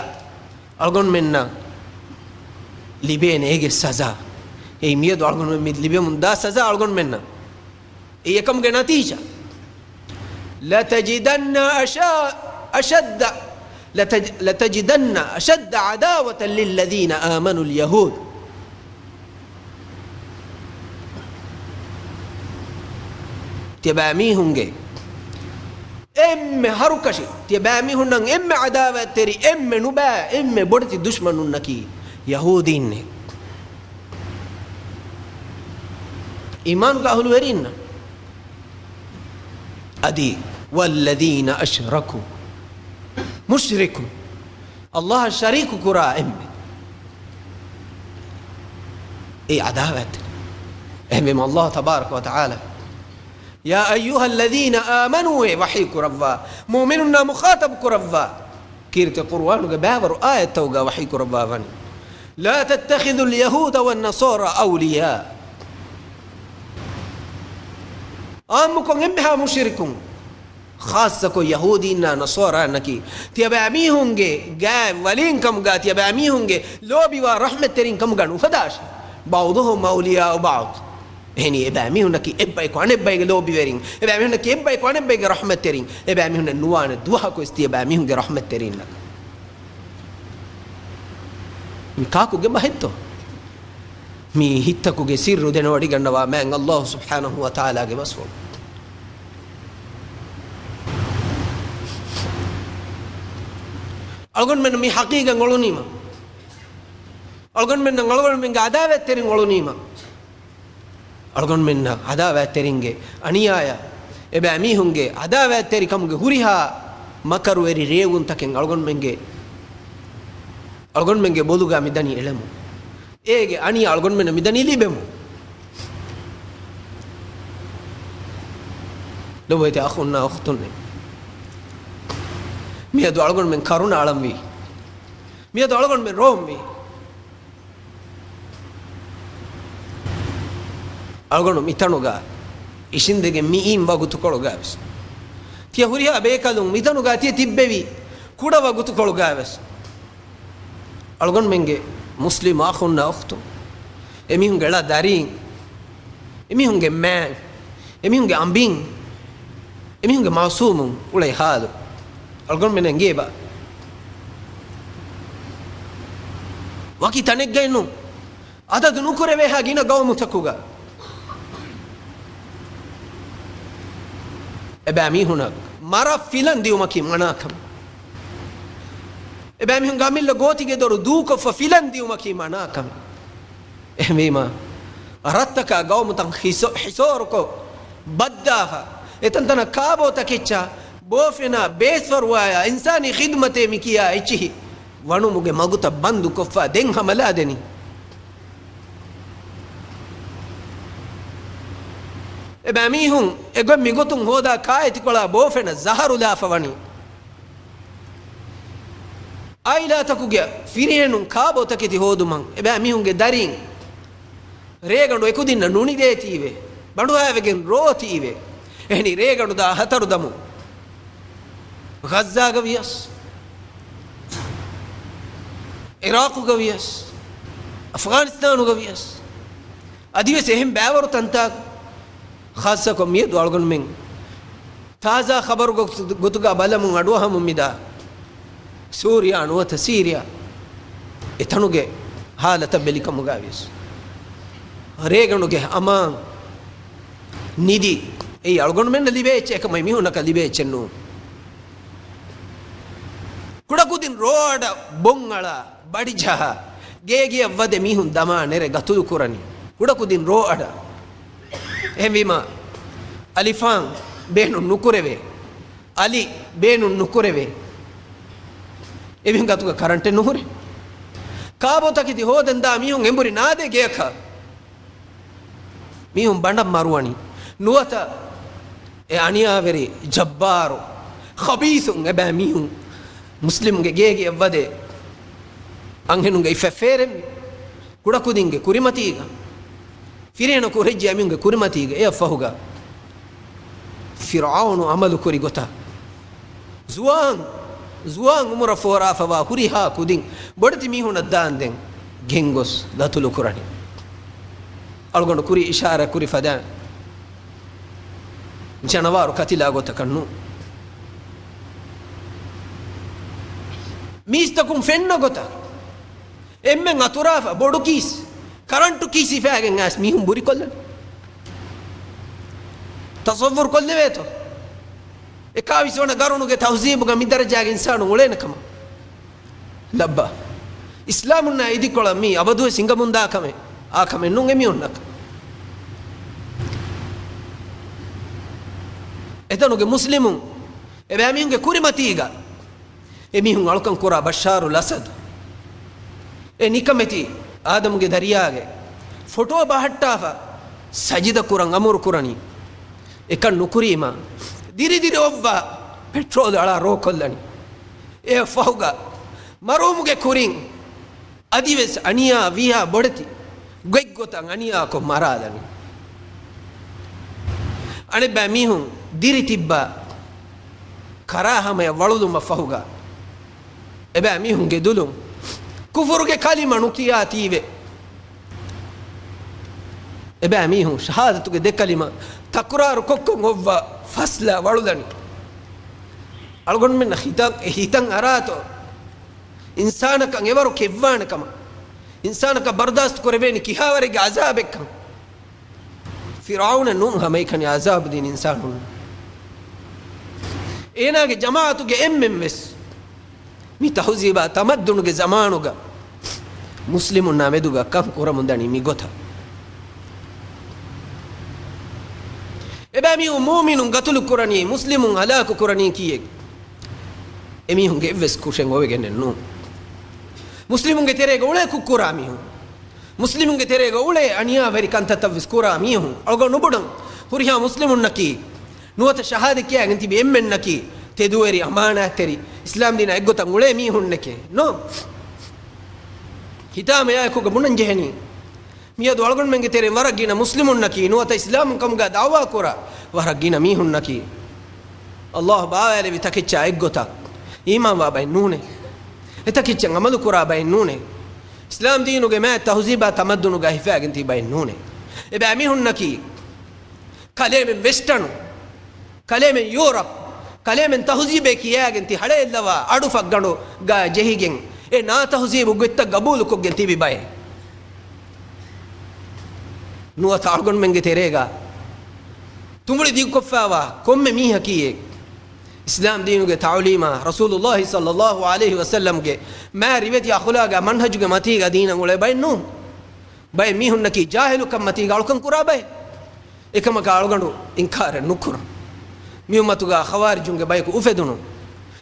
އަޅުގަނޑުމެންނަށް ލިބޭނެ އޭގެ ސަޒާ. އެއީ މިއަދު އަޅުގަނޑުމެން މި ލިބެމުން ދާ ސަޒާ އަޅުގަނޑުމެންނަށް. އެއީ އެކަމުގެ ނަތީޖާ. لتجدن أشا-، أشد، لتج-، لتجدن أشد عداوة للذين آمنوا اليهود. ތިޔަބައިމީހުންގެ އެންމެ ހަރުކަށި، ތިޔަބައިމީހުންނަށް އެންމެ އަދާވަތްތެރި، އެންމެ ނުބައި، އެންމެ ބޮޑެތި ދުޝްމަނުންނަކީ ޔަހޫދީންނޭ. އީމާނުގެ އަހުލުވެރީންނަށް. އަދި، والذين أشركوا، މުޝްރިކުން، އައްލާހަށް ޝަރީކު ކުރާ އެންމެ، އެ އަދާވަތް. އެހެންވީމަ އައްލާހު ތަބާރަކަ ވަ ތަޢާލާ، يا أيها الذين آمنوا އޭ ވަޙީ ކުރައްވާ، މުއުމިނުންނާ މުޚާޠަބު ކުރައްވާ، ކީރިތި ޤުރުއާނުގެ ބައިވަރު އާޔަތްތަކުގަ ވަޙީ ކުރައްވާ ވަނީ، لا تتخذوا اليهود والنصارى أولياء. އާއްމުކޮށް އެންމެހާ މުޝްރިކުން، ޚާއްޞަކޮށް ޔަހޫދީންނާ ނަޞާރާންނަކީ، ތިޔަބައިމީހުންގެ ގާތް ވަލީންކަމުގަ، ތިޔަބައިމީހުންގެ ލޯބިވާ ރަޙްމަތްތެރިން ކަމުގަ ނުހަދާށި. بعضهم أولياء بعض. އެހެނީ، އެބައިމީހުންނަކީ އެއްބަޔަކު އަނެއްބައިގެ ލޯބިވެރިން، އެބައިމީހުންނަކީ އެއްބަޔަކު އަނެއްބައިގެ ރަޙްމަތްތެރިން، އެބައިމީހުންނެއް ނުވާނެ ދުވަހަކުވެސް ތިޔަބައިމީހުންގެ ރަޙްމަތްތެރިންނަކަށް. މި ކާކުގެ ބަހެއްތޯ؟ މި ހިތްތަކުގެ ސިއްރު ދެނެވޮޑިގަންނަވާ މާތް އައްލާހު ސުބްޙާނަހު ވަ ތަޢާލާގެ ބަސްފުޅު. އަޅުގަނޑުމެން މި ޙަޤީޤަތް އޮޅުނީމަ، އަޅުގަނޑުމެންނަށް އަޅުގަނޑުމެންގެ އަދާވަތްތެރިން އޮޅުނީމަ، އަޅުގަނޑުމެންނަށް އަދާވަތްތެރިންގެ އަނިޔާޔާ، އެބައިމީހުންގެ އަދާވަތްތެރިކަމުގެ ހުރިހާ މަކަރުވެރި ރޭވުންތަކެއް އަޅުގަނޑުމެންގެ، އަޅުގަނޑުމެންގެ ބޮލުގަ މިދަނީ އެޅެމުން. އޭގެ އަނިޔާ އަޅުގަނޑުމެންނަށް މިދަނީ ލިބެމުން. ލޮބުވެތި އަޚުންނާ އުޚްތުންނޭ. މިއަދު އަޅުގަނޑުމެން ކަރުނަ އަޅަންވީ. މިއަދު އަޅުގަނޑުމެން ރޯންވީ. އަޅުގަނޑު މިތަނުގަ އިށިނދެގެން މިއިން ވަގުތުކޮޅުގަވެސް، ތިޔަ ހުރިހާ ބޭކަލުން މިތަނުގަ ތިޔަ ތިއްބެވި ކުޑަ ވަގުތުކޮޅުގަވެސް، އަޅުގަނޑުމެންގެ މުސްލިމް އަޚުންނާ އުޚްތުން، އެމީހުންގެ ޅަ ދަރީން، އެމީހުންގެ މާތް، އެމީހުންގެ އަނބިން، އެމީހުންގެ މައުސޫމުން އުޅޭ ހާލު އަޅުގަނޑުމެންނަށް އެނގޭބާ؟ ވަކި ތަނެއްގައެއްނު، އަދަދު ނުކުރެވޭހާ ގިނަ ގައުމުތަކުގަ އެބައިމީހުނަށް މަރަށް ފިލަން ދިއުމަކީ މަނާކަމެއް. އެބައިމީހުންގެ އަމިއްލަ ގޯތިގެ ދޮރު ދޫކޮށްފަ ފިލަން ދިއުމަކީ މަނާކަމެއް. އެހެންވީމާ، ރަށްތަކާ ގައުމުތައް ހިސޯ-، ހިސޯރުކޮށް ބައްދާފަ، އެތަންތަނަށް ކާބޯ ތަކެއްޗާ ބޯފެނާ ބޭސްފަރުވާޔާ އިންސާނީ ޚިދުމަތޭ މިކިޔާ އެއްޗިހި ވަނުމުގެ މަގުތައް ބަންދުކޮށްފަ ދެން ހަމަލާދެނީ. އެބައިމީހުން އެގޮތް މިގޮތުން ހޯދާ ކާއެތިކޮޅާ ބޯފެނަށް ޒަހަރުލާފަ ވަނީ. އާއިލާތަކުގެ ފިރިހެނުން ކާބޯ ތަކެތި ހޯދުމަށް އެބައިމީހުންގެ ދަރީން ރޭގަނޑު އެކުދިންނަށް ނުނިދޭތީވެ، ބަނޑުހައިވެގެން ރޯތީވެ. އެހެނީ ރޭގަނޑު ދާ ހަތަރު ދަމު ޣައްޒާގަ ވިޔަސް، އިރާޤުގަ ވިޔަސް، އަފްޣާނިސްތާނުގަ ވިޔަސް، އަދިވެސް އެހެން ބައިވަރު ތަންތާ، ޚާއްޞަކޮށް މިއަދު އަޅުގަނޑުމެން ތާޒާ ޚަބަރު ގޮތު-، ގޮތުގަ ބަލަމުން އަޑުއަހަމުން މިދާ ސޫރިޔާ ނުވަތަ ސީރިޔާ އެތަނުގެ ހާލަތަށް ބެލިކަމުގަ ވިޔަސް، ރޭގަނޑުގެ އަމާން ނިދި އެއީ އަޅުގަނޑުމެންނަށް ލިބޭ އެއްޗެއް އެކަމަށް މީހުންނަކަށް ލިބޭ އެއްޗެއް ނޫން. ކުޑަކުދިން ރޯ އަޑަށް ބޮން އަޅާ، ބަޑިޖަހާ، ގޭގެއަށް ވަދެ މީހުން ދަމާ ނެރެ ގަތުލު ކުރަނީ. ކުޑަކުދިން ރޯ އަޑަށް. އެހެންވީމާ، އަލިފާން ބޭނުން ނުކުރެވޭ. އަލި ބޭނުން ނުކުރެވޭ. އެމީހުން ގަތުގަ ކަރަންޓެއް ނުހުރޭ. ކާބޯ ތަކެތި ހޯދަން ދާ މީހުން އެނބުރި ނާދޭ ގެޔަކަށް. މީހުން ބަނޑަށް މަރުވަނީ. ނުވަތަ އެ އަނިޔާވެރި ޖައްބާރު ޚަބީސުން އެބައި މީހުން މުސްލިމުގެ ގޭގެއަށް ވަދެ އަންހެނުންގެ އިފަށް ފޭރެންވި. ކުޑަކުދިންގެ ކުރިމަތީގަ، ފިރިހެނަކު ހުރެއްޖެ އެމީހުންގެ ކުރިމަތީގަ އެއަށްފަހުގަ ފިރުޢައުނު ޢަމަލު ކުރި ގޮތަށް ޒުވާން، ޒުވާން އުމުރަށް ފޯރާފަވާ ހުރިހާ ކުދިން ބޮޑެތި މީހުނަށް ދާންދެން ގެންގޮސް ގަތުލު ކުރަނީ. އަޅުގަނޑު ކުރި އިޝާރާތް ކުރި ފަދައިން ޖަނަވާރު ކަތިލާ ގޮތަކަށް ނޫން. މީސްތަކުން ފެންނަ ގޮތަށް އެންމެން އަތުރާފަ ބޮޑު ކީސް، ކަރަންޓު ކީސް ހިފާގެން އައިސް މީހުން ބުރިކޮށްލަނީ. ތަޞައްވުރު ކޮށްލެވޭތޯ؟ އެކާވީސް ވަނަ ގަރުނުގެ ތަހުޒީބުގަ މި ދަރަޖާގެ އިންސާނުން އުޅޭނެ ކަމަށް. ލައްބަ. އިސްލާމުންނާ އިދިކޮޅަށް މީ އަބަދުވެސް ހިނގަމުންދާ ކަމެއް، އާ ކަމެއް ނޫން އެމީހުންނަކަށް. އެތަނުގެ މުސްލިމުން އެބައިމީހުންގެ ކުރިމަތީގަ އެމީހުން އަޅުކަން ކުރާ ބަޝާރުލް އަސަދު. އެ ނިކަމެތި އާދަމުގެ ދަރިޔާގެ ފޮޓޯ ބަހައްޓާފަ ސަޖިދަ ކުރަން އަމުރު ކުރަނީ. އެކަން ނުކުރީމަ، ދިރިދިރި އޮއްވާ ޕެޓްރޯލް އަޅާ ރޯކޮށްލަނީ. އެ ފަހުގަ މަރުވުމުގެ ކުރިން އަދިވެސް އަނިޔާ ވިހާ ބޮޑެތި ގޮތްގޮތަށް އަނިޔާކޮށް މަރާލަނީ. އަނެއްބައި މީހުން ދިރި ތިއްބާ ކަރާ ހަމަޔަށް ވަޅުލުމަށް ފަހުގަ، އެބައި މީހުންގެ ދުލުން ކުފުރުގެ ކަލިމަ ނުކިޔާތީވެ، އެބައި މީހުން ޝަހާދަތުގެ ދެ ކަލިމަ ތަކުރާރު ކޮށްކޮށް އޮއްވާ ފަސްލާ ވަޅުލަނީ. އަޅުގަނޑުމެންނަށް ހިތަށް، ހިތަށް އަރާތޯ އިންސާނަކަށް އެވަރު ކެއްވާނެ ކަމަށް، އިންސާނަކަށް ބަރުދާސްތު ކުރެވޭނެ ކިހާވަރެއްގެ އަޒާބެއްކަން؟ ފިރުޢައުނަށް ނޫން ހަމައެކަނި އަޒާބު ދިން އިންސާނުން. އޭނާގެ ޖަމާޢަތުގެ އެންމެން ވެސް މި ތަހުޒީބާ ތަމައްދުނުގެ ޒަމާނުގަ މުސްލިމުންނާ މެދުގަ ކަން ކުރަމުންދަނީ މި ގޮތަށް. އެބައިމީހުން މުއުމިނުން ގަތުލު ކުރަނީ، މުސްލިމުން ހަލާކު ކުރަނީ ކީއެއް؟ އެމީހުންގެ އެއްވެސް ކުށެއް އޮވެގެނެއް ނޫން. މުސްލިމުންގެ ތެރޭގަ އުޅޭ ކުށްކުރާ މީހުން، މުސްލިމުންގެ ތެރޭގަ އުޅޭ އަނިޔާވެރި ކަންތައްތައް ވެސް ކުރާ މީހުން. އަޅުގަނޑު ނުބުނަން ހުރިހާ މުސްލިމުންނަކީ، ނުވަތަ ޝަހާދަތް ކިޔާގެން ތިބި އެންމެންނަކީ ތެދުވެރި، އަމާނާތްތެރި، އިސްލާމް ދީނާ އެއްގޮތަށް އުޅޭ މީހުންނެކޭ. ނޯ. ހިތާމަޔާއެކުގަ ބުނަން ޖެހެނީ، މިއަދު އަޅުގަނޑުމެންގެ ތެރެއިން ވަރަށް ގިނަ މުސްލިމުންނަކީ، ނުވަތަ އިސްލާމުން ކަމުގަ ދަޢުވާ ކުރާ ވަރަށް ގިނަ މީހުންނަކީ، ﷲ ބާވާލެވި ތަކެއްޗާ އެއްގޮތަށް އީމާންވާ ބައެއް ނޫނޭ. އެތަކެއްޗަށް ޢަމަލު ކުރާ ބައެއް ނޫނޭ. އިސްލާމް ދީނުގެ މާތް ތަހުޒީބާ ތަމައްދުނުގަ ހިފާގެން ތިބި ބައެއް ނޫނޭ. އެބައި މީހުންނަކީ ކަލޭމެން ވެސްޓަނު، ކަލޭމެން ޔޫރަޕް، ކަލޭމެން ތަހުޒީބޭ ކިޔާގެން ތި ހަޅޭއްލަވާ އަޑު ފައްގަނޑުގަ ޖެހިގެން، އެ ނާ ތަހުޒީބު ގޮތްތައް ގަބޫލުކޮށްގެން ތިބި ބައެއް. ނުވަތަ އަޅުގަނޑުމެންގެ ތެރޭގަ ތުނބުޅި ދިގުކޮށްފައިވާ ކޮންމެ މީހަކީ އެ އިސްލާމް ދީނުގެ ތަޢުލީމާ، ރަސޫލުﷲ ޞައްލަﷲ ޢަލައިހި ވަސައްލަމްގެ މާތް ރިވެތި އަޚުލާގާ މަންހަޖުގެ މަތީގަ ދީނަށް އުޅޭ ބައެއް ނޫން. ބައެއް މީހުންނަކީ ޖާހިލުކަން މަތީގަ އަޅުކަން ކުރާ ބައެއް. އެކަމަކާ އަޅުގަނޑު އިންކާރެއް ނުކުރަން. މިއުއްމަތުގާ ޚަވާރިޖުންގެ ބަޔަކު އުފެދުނު.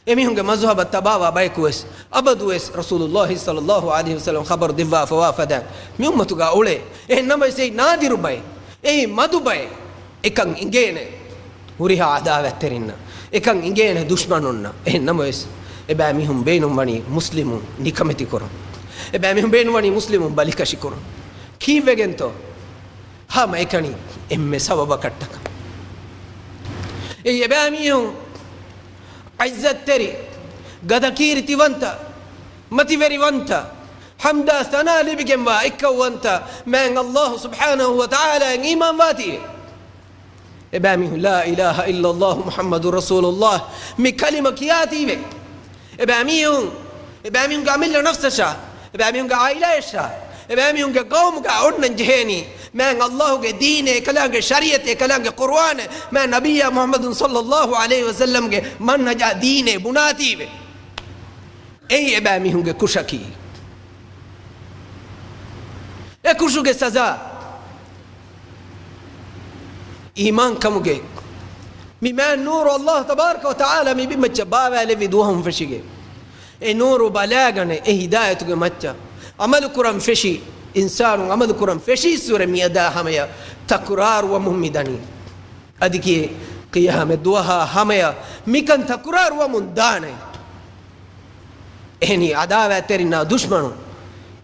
އެމީހުންގެ މަޒުހަބަށް ތަބާވާ ބަޔަކުވެސް އަބަދުވެސް ރަސޫލުﷲ ޞައްލަﷲ ޢަލައިހި ވަސައްލަމް ޚަބަރު ދެއްވާފަވާ ފަދައިން މިއުއްމަތުގާ އުޅޭ. އެހެން ނަމަވެސް އެއީ ނާދިރު ބައެއް. އެއީ މަދު ބައެއް. އެކަން އިނގޭނެ ހުރިހާ ޢަދާވާތްތެރިންނަށް، އެކަން އިނގޭނެ ދުޝްމަނުންނަށް. އެހެން ނަމަވެސް، އެބައިމީހުން ބޭނުންވަނީ މުސްލިމުން ނިކަމެތިކުރަން. އެބައިމީހުން ބޭނުންވަނީ މުސްލިމުން ބަލިކަށިކުރަން. ކީއްވެގެންތޯ؟ ހަމައެކަނި އެންމެ ސަބަބަކަށްޓަކަ. އެއީ އެބައިމީހުން ޢިއްޒަތްތެރި، ގަދަކީރިތިވަންތަ، މަތިވެރިވަންތަ، ޙަމްދާ ސަނާ ލިބިގެންވާ އެއްކައުވަންތަ މާތް ﷲ ސުބްޙާނަހޫ ވަތަޢާލާއަށް އީމާންވާތީވެ. އެބައިމީހުން لا إله إلا الله محمد رسول الله މި ކަލިމަ ކިޔާތީވެ. އެބައިމީހުން، އެބައިމީހުންގެ އަމިއްލަ ނަފްސަށާ، އެބައިމީހުންގެ ޢާއިލާއަށާ، އެބައިމީހުންގެ ޤައުމުގާ އޮންނަން ޖެހޭނީ މާތް ﷲގެ ދީނޭ، އެކަލާނގެ ޝަރީޢަތޭ، އެކަލާނގެ ޤުރުއާނޭ، މާތް ނަބިއްޔާ މުޙައްމަދު ޞައްލަﷲ ޢަލައިހި ވަސައްލަމްގެ މަންހަޖާ ދީނޭ ބުނާތީވެ. އެއީ އެބައިމީހުންގެ ކުށަކީ. އެ ކުށުގެ ސަޒާ އީމާންކަމުގެ މި މާތް ނޫރު ﷲ ތަބާރަކަ ވަތަޢާލާ މި ބިންމައްޗަށް ބާވާލެއްވި ދުވަހުން ފެށިގެން، އެ ނޫރު ބަލާގަނެ، އެ ހިދާޔަތުގެ މައްޗަށް ޢަމަލުކުރަން ފެށި، އިންސާނުން ޢަމަލުކުރަން ފެށީއްސުރެ މިއަދާ ހަމަޔަށް ތަކުރާރުވަމުން މި ދަނީ. އަދި ކިޔޭ ޤިޔާމަތް ދުވަހާ ހަމަޔަށް މިކަން ތަކުރާރުވަމުން ދާނެ. އެހެނީ ޢަދާވާތްތެރިންނާ ދުޝްމަނުން.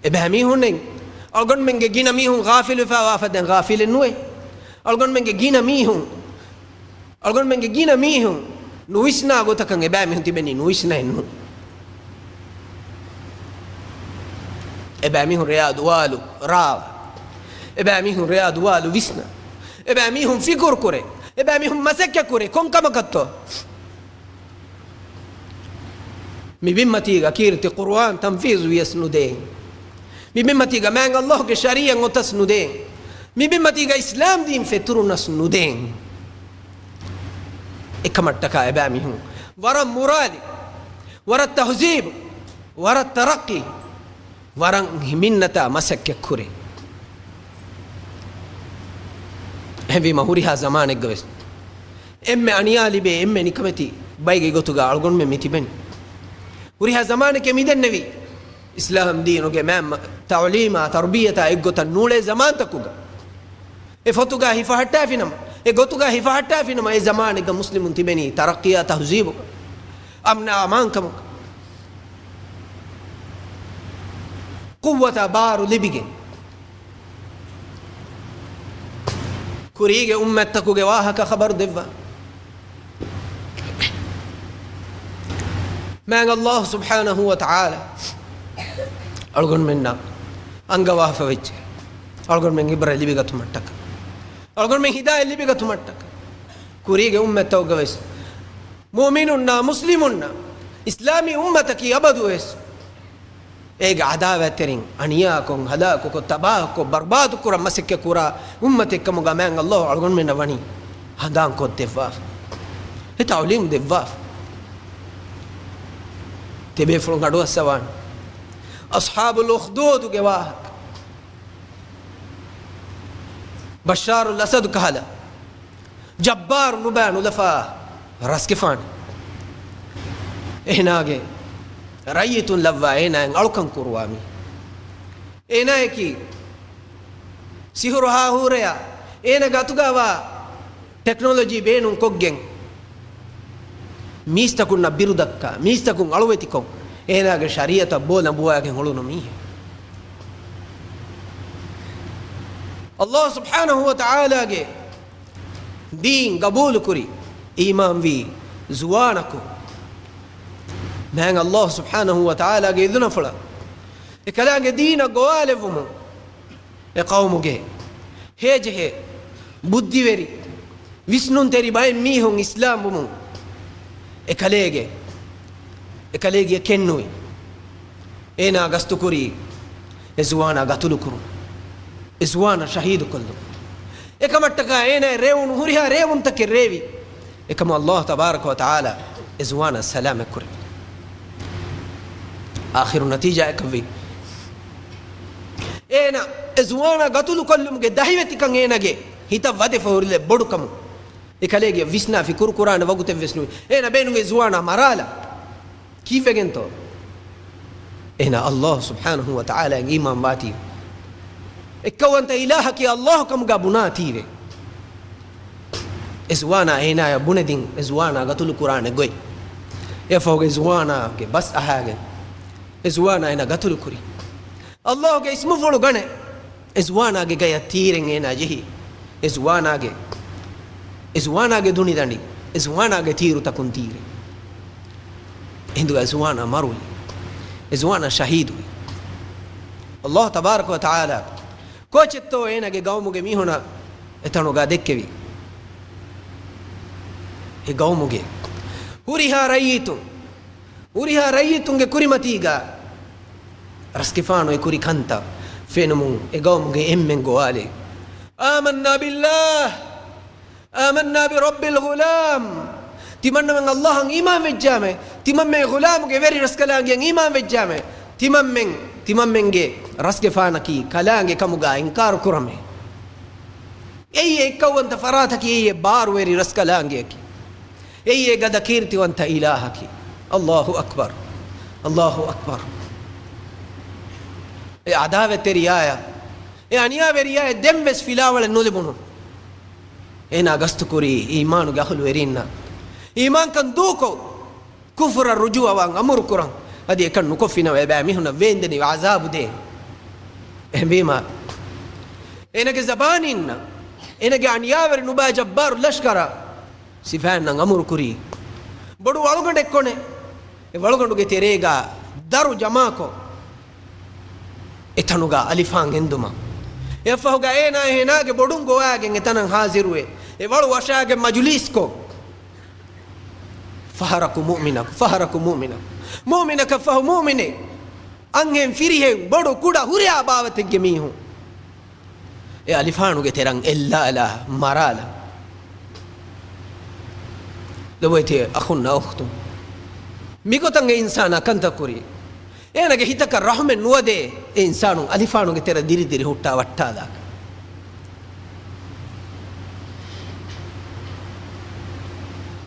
އެބައިމީހުންނެއް އަޅުގަނޑުމެންގެ ގިނަ މީހުން ޣާފިލުވެފައިވާ ފަދައިން ޣާފިލެއް ނުވޭ. އަޅުގަނޑުމެންގެ ގިނަ މީހުން، އަޅުގަނޑުމެންގެ ގިނަ މީހުން ނުވިސްނާ ގޮތަކަށް އެބައިމީހުން ތިބެނީ ނުވިސްނައެއްނު. އެބައިމީހުން ރެޔާ ދުވާލު ރާވާ. އެބައިމީހުން ރެޔާ ދުވާލު ވިސްނާ. އެބައިމީހުން ފިކުރު ކުރޭ. އެބައިމީހުން މަސައްކަތް ކުރޭ. ކޮން ކަމަކަށްތޯ؟ މި ބިންމަތީގަ ކީރިތި ޤުރުއާން ތަންފީޒު ވިޔަސް ނުދޭން. މި ބިންމަތީގަ މާތް ﷲގެ ޝަރީޢަތް އޮތަސް ނުދޭން. މި ބިންމަތީގަ އިސްލާމް ދީން ފެތުރުނަސް ނުދޭން. އެކަމަށްޓަކާ އެބައިމީހުން ވަރަށް މުރާލި، ވަރަށް ތަހުޒީބު، ވަރަށް ތަރައްޤީ، ވަރަށް ހިމިންނަތާ މަސައްކަތް ކުރޭ. އެހެންވީމަ ހުރިހާ ޒަމާނެއްގަވެސް އެންމެ އަނިޔާ ލިބޭ، އެންމެ ނިކަމެތި ބައެއްގެ ގޮތުގަ އަޅުގަނޑުމެން މި ތިބެނީ. ހުރިހާ ޒަމާނެކޭ މިދެންނެވީ އިސްލާމް ދީނުގެ މާ، ތަޢުލީމާ، ތަރުބިއްޔަތާ އެއްގޮތަށް ނޫޅޭ ޒަމާންތަކުގަ. އެ ފޮތުގަ ހިފަހައްޓާފިނަމަ، އެ ގޮތުގަ ހިފަހައްޓާފިނަމަ، އެ ޒަމާނެއްގަ މުސްލިމުން ތިބެނީ ތަރައްޤީއާ ތަހުޒީބު، އަމްނާ އަމާންކަމުގަ، ޤުއްވަތާ ބާރު ލިބިގެން. ކުރީގެ އުއްމަތްތަކުގެ ވާހަކަ ޚަބަރު ދެއްވާ. މާތް ﷲ ސުބްޙާނަހޫ ވަތަޢާލާ އަޅުގަނޑުމެންނަށް އަންގަވާފަ ވެއްޖެ. އަޅުގަނޑުމެން ޢިބްރަތް ލިބިގަތުމަށްޓަކަ، އަޅުގަނޑުމެން ހިދާޔަތް ލިބިގަތުމަށްޓަކަ، ކުރީގެ އުއްމަތްތަކުގަވެސް މުއުމިނުންނާ މުސްލިމުންނާ އިސްލާމީ އުއްމަތަކީ އަބަދުވެސް އޭގެ ޢަދާވާތްތެރިން އަނިޔާކޮށް، ހަލާކުކޮށް، ތަބާހުކޮށް، ބަރުބާދުކުރަން މަސައްކަތްކުރާ އުއްމަތެއްކަމުގަ މާތް ﷲ އަޅުގަނޑުމެންނަށް ވަނީ ހަނދާންކޮށްދެއްވާފަ. އެ ތަޢުލީމު ދެއްވާފަ. ތިބޭފުޅުން އަޑުއައްސަވާނެ. އަޞްޙާބުލް އުޚްދޫދުގެ ވާހަކަ. ބަޝާރުލް އަސަދު ކަހަލަ ޖައްބާރު ނުބައި ނުލަފާ ރަސްގެފާނެ. އޭނާގެ ރައްޔިތުން ލައްވާ އޭނާއަށް އަޅުކަން ކުރުވާ މީ. އޭނާއަކީ ސިހުރު ހާހޫރެޔާ އޭނާގެ އަތުގަވާ ޓެކްނޮލޮޖީ ބޭނުން ކޮށްގެން މީސްތަކުންނަށް ބިރުދައްކާ، މީސްތަކުން އަޅުވެތިކޮށް، އޭނާގެ ޝަރީޢަތަށް ބޯލަނބުވާގެން އުޅުނު މީހެއް. ﷲ ސުބްޙާނަހޫ ވަތަޢާލާގެ ދީން ގަބޫލުކުރި، އީމާންވީ ޒުވާނަކު، މާތް ﷲ ސުބްޙާނަހޫ ވަތަޢާލާގެ އިޒުނަފުޅަށް އެކަލާނގެ ދީނަށް ގޮވާލެއްވުމުން، އެ ޤައުމުގެ ހޭޖެހޭ ބުއްދިވެރި ވިސްނުންތެރި ބައެއް މީހުން އިސްލާމް ވުމުން، އެކަލޭގެ، އެކަލޭގެ ކެއްނުވި. އޭނާ ގަސްތުކުރީ އެ ޒުވާނާ ގަތުލުކުރުން، އެ ޒުވާނާ ޝަހީދުކޮށްލުން. އެކަމަށްޓަކާ އޭނާ ރޭވުނު ހުރިހާ ރޭވުންތަކެއް ރޭވި. އެކަމަށް ﷲ ތަބާރަކަ ވަ ތަޢާލާ އެ ޒުވާނާ ސަލާމަތް ކުރެވި. އާޚިރު ނަތީޖާއަކަށްވީ، އޭނާ އެ ޒުވާނާ ގަތުލުކޮށްލުމުގެ ދަހިވެތިކަން އޭނާގެ ހިތަށް ވަދެފަ ހުރިލެއް ބޮޑުކަމުން. އެ ކަލޭގެ ވިސްނާފި ކުރުކުރާނެ ވަގުތެއްވެސް ނުވި. އޭނާ ބޭނުން އެ ޒުވާނާ މަރާލާ. ކީއްވެގެންތޯ؟ އޭނާ އައްލާހު ސުބްޙާނަހު ވަ ތަޢާލާއަށް އީމާން ވާތީ. އެއްކައުވަންތަ އިލާހަކީ އައްލާހު ކަމުގަ ބުނާތީވެ. އެ ޒުވާނާ އޭނާޔަށް ބުނެދިން، އެ ޒުވާނާ ގަތުލު ކުރާނެ ގޮތް. އެއަށްފަހުގަ އެ ޒުވާނާގެ ބަސް އަހާގެން، އެ ޒުވާނާ އޭނާ ގަތުލު ކުރި. އައްލާހުގެ އިސްމުފުޅު ގަނެ، އެ ޒުވާނާގެ ގަޔަށް ތީރެއް އޭނާ ޖެހި. އެ ޒުވާނާގެ، އެ ޒުވާނާގެ ދުނިދަނޑި، އެ ޒުވާނާގެ ތީރުތަކުން ތީރެއް. އެހިނދުގަ އެ ޒުވާނާ މަރުވި. އެ ޒުވާނާ ޝަހީދުވި. އައްލާހު ތަބާރަކަ ވަ ތަޢާލާ ކޯޗެއްތޯ އޭނާގެ ގައުމުގެ މީހުނަށް އެތަނުގަ ދެއްކެވި. އެ ގައުމުގެ ހުރިހާ ރައްޔިތުން، ހުރިހާ ރައްޔިތުންގެ ކުރިމަތީގަ ރަސްގެފާނު އެ ކުރި ކަންތައް ފެނުމުން އެ ގައުމުގެ އެންމެން ގޮވާލި. آمنا بالله، آمنا برب الغلام. ތިމަންނަމެން އައްލާހަށް އީމާން ވެއްޖާމެ، ތިމަންމެން ޣުލާމުގެ ވެރި ރަސްކަލާނގެއަށް އީމާން ވެއްޖާމެ، ތިމަންމެން، ތިމަންމެންގެ ރަސްގެފާނަކީ ކަލާނގެ ކަމުގަ އިންކާރު ކުރަމޭ. އެއީ އެއްކައުވަންތަ ފަރާތަކީ، އެއީ އެއް ބާރުވެރި ރަސްކަލާނގެއަކީ. އެއީ އެ ގަދަ ކީރިތިވަންތަ އިލާހަކީ. އައްލާހު އަކްބަރު. އައްލާހު އަކްބަރު. އެ އަދާވަތްތެރިޔާޔަށް، އެ އަނިޔާވެރިޔާޔަށް ދެންވެސް ފިލާވަޅެއް ނުލިބުނު. އޭނާ ގަސްތުކުރީ އީމާނުގެ އަހުލުވެރީންނަށް. އީމާންކަން ދޫކޮށް، ކުފުރަށް ރުޖޫޢަވާން އަމުރުކުރަން. އަދި އެކަން ނުކޮށްފިނަމަ އެބައިމީހުންނަށް ވޭންދެނިވި ޢަޒާބު ދޭން. އެހެންވީމަ، އޭނަގެ ޒަބާނީންނަށް، އޭނަގެ އަނިޔާވެރި ނުބައި ޖައްބާރު ލަޝްކަރަށް ސިފައިންނަށް އަމުރުކުރީ، ބޮޑު ވަޅުގަނޑެއް ކޮނެ، އެ ވަޅުގަނޑުގެ ތެރޭގަ ދަރު ޖަމާކޮށް، އެތަނުގަ އަލިފާން ގެންދުމަށް. އެއަށްފަހުގަ އޭނާ އޭނާގެ ބޮޑުން ގޮވާގެން އެތަނަށް ހާޒިރުވެ، އެ ވަޅު ވަށާގެން މަޖުލީސްކޮށް، ފަހަރަކު މުއުމިނަކު، ފަހަރަކު މުއުމިނަކު، މުއުމިނަކަށްފަހު މުއުމިނެއް، އަންހެން ފިރިހެން ބޮޑު ކުޑަ ހުރިހާ ބާވަތެއްގެ މީހުން އެ އަލިފާނުގެ ތެރަށް އެއްލާލާ މަރާލާ. ލޮބުވެތި އަޚުންނާ އުޚްތުން، މިގޮތަށް އެ އިންސާނާ ކަންތައް ކުރީ. އޭނަގެ ހިތަކަށް ރަޙުމެއް ނުވަދޭ، އެ އިންސާނުން އަލިފާނުގެ ތެރަ ދިރިދިރި ހުއްޓާ ވައްޓާލާކަށް.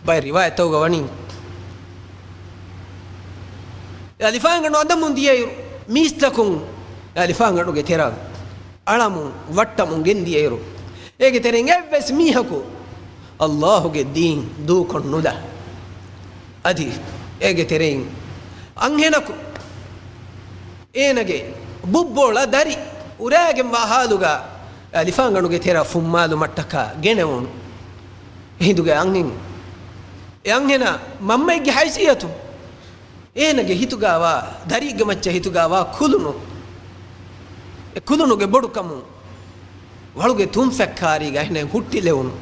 ބައެއް ރިވާޔަތްތަކުގަ ވަނީ، އެ އަލިފާންގަނޑު އަނދަމުން ދިޔައިރު، މީސްތަކުން އެ އަލިފާންގަނޑުގެ ތެރަށް އަޅަމުން ވައްޓަމުން ގެންދިޔައިރު، އޭގެ ތެރެއިން އެއްވެސް މީހަކު އައްލާހުގެ ދީން ދޫކޮށްނުލާ. އަދި އޭގެ ތެރެއިން އަންހެނަކު އޭނަގެ ބުއްބޯޅަ ދަރި އުރާގެންވާ ހާލުގަ އަލިފާންގަނޑުގެ ތެރަ ފުއްމާލުމަށްޓަކާ ގެނެވުނު. އެހިނދުގެ އަންހެން، އެ އަންހެނާ މަންމައެއްގެ ހައިސިއްޔަތުން އޭނަގެ ހިތުގަވާ، ދަރިއެއްގެ މައްޗަށް ހިތުގަވާ ކުލުނު، އެ ކުލުނުގެ ބޮޑުކަމުން ވަޅުގެ ތުންފަތްކާރީގަ އެހެނެއް ހުއްޓިލެވުނު.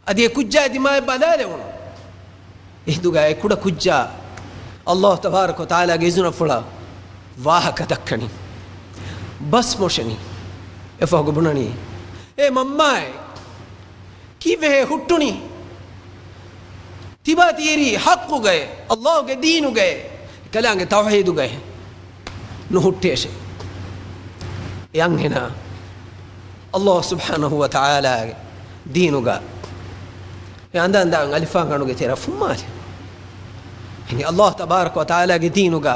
އަދި އެ ކުއްޖާ ދިމާއަށް ބަލާލެވުނު. އެހިނދުގަ އެ ކުޑަ ކުއްޖާ އައްލާހު ތަބާރަކަ ވަތަޢާލާގެ އިޒުނަފުޅަށް ވާހަކަ ދައްކަނީ. ބަސް މޮށެނީ. އެފަހުގަ ބުނަނީ، އޭ މަންމާއޭ! ކީއްވެހޭ ހުއްޓުނީ؟ ތިބާ ތިއިރީ ޙައްޤުގައޭ، އައްލާހުގެ ދީނުގައޭ، ކަލާނގެ ތައުޙީދުގައޭ ނުހުއްޓޭށޭ. އެ އަންހެނާ އައްލާހު ސުބްޙާނަހު ވަ ތަޢާލާގެ ދީނުގަ އެ އަނދަންދާން އަލިފާންގަނޑުގެ ތެރަށް ފުއްމާލި. އައްލާހު ތަބާރަކަ ވަ ތަޢާލާގެ ދީނުގަ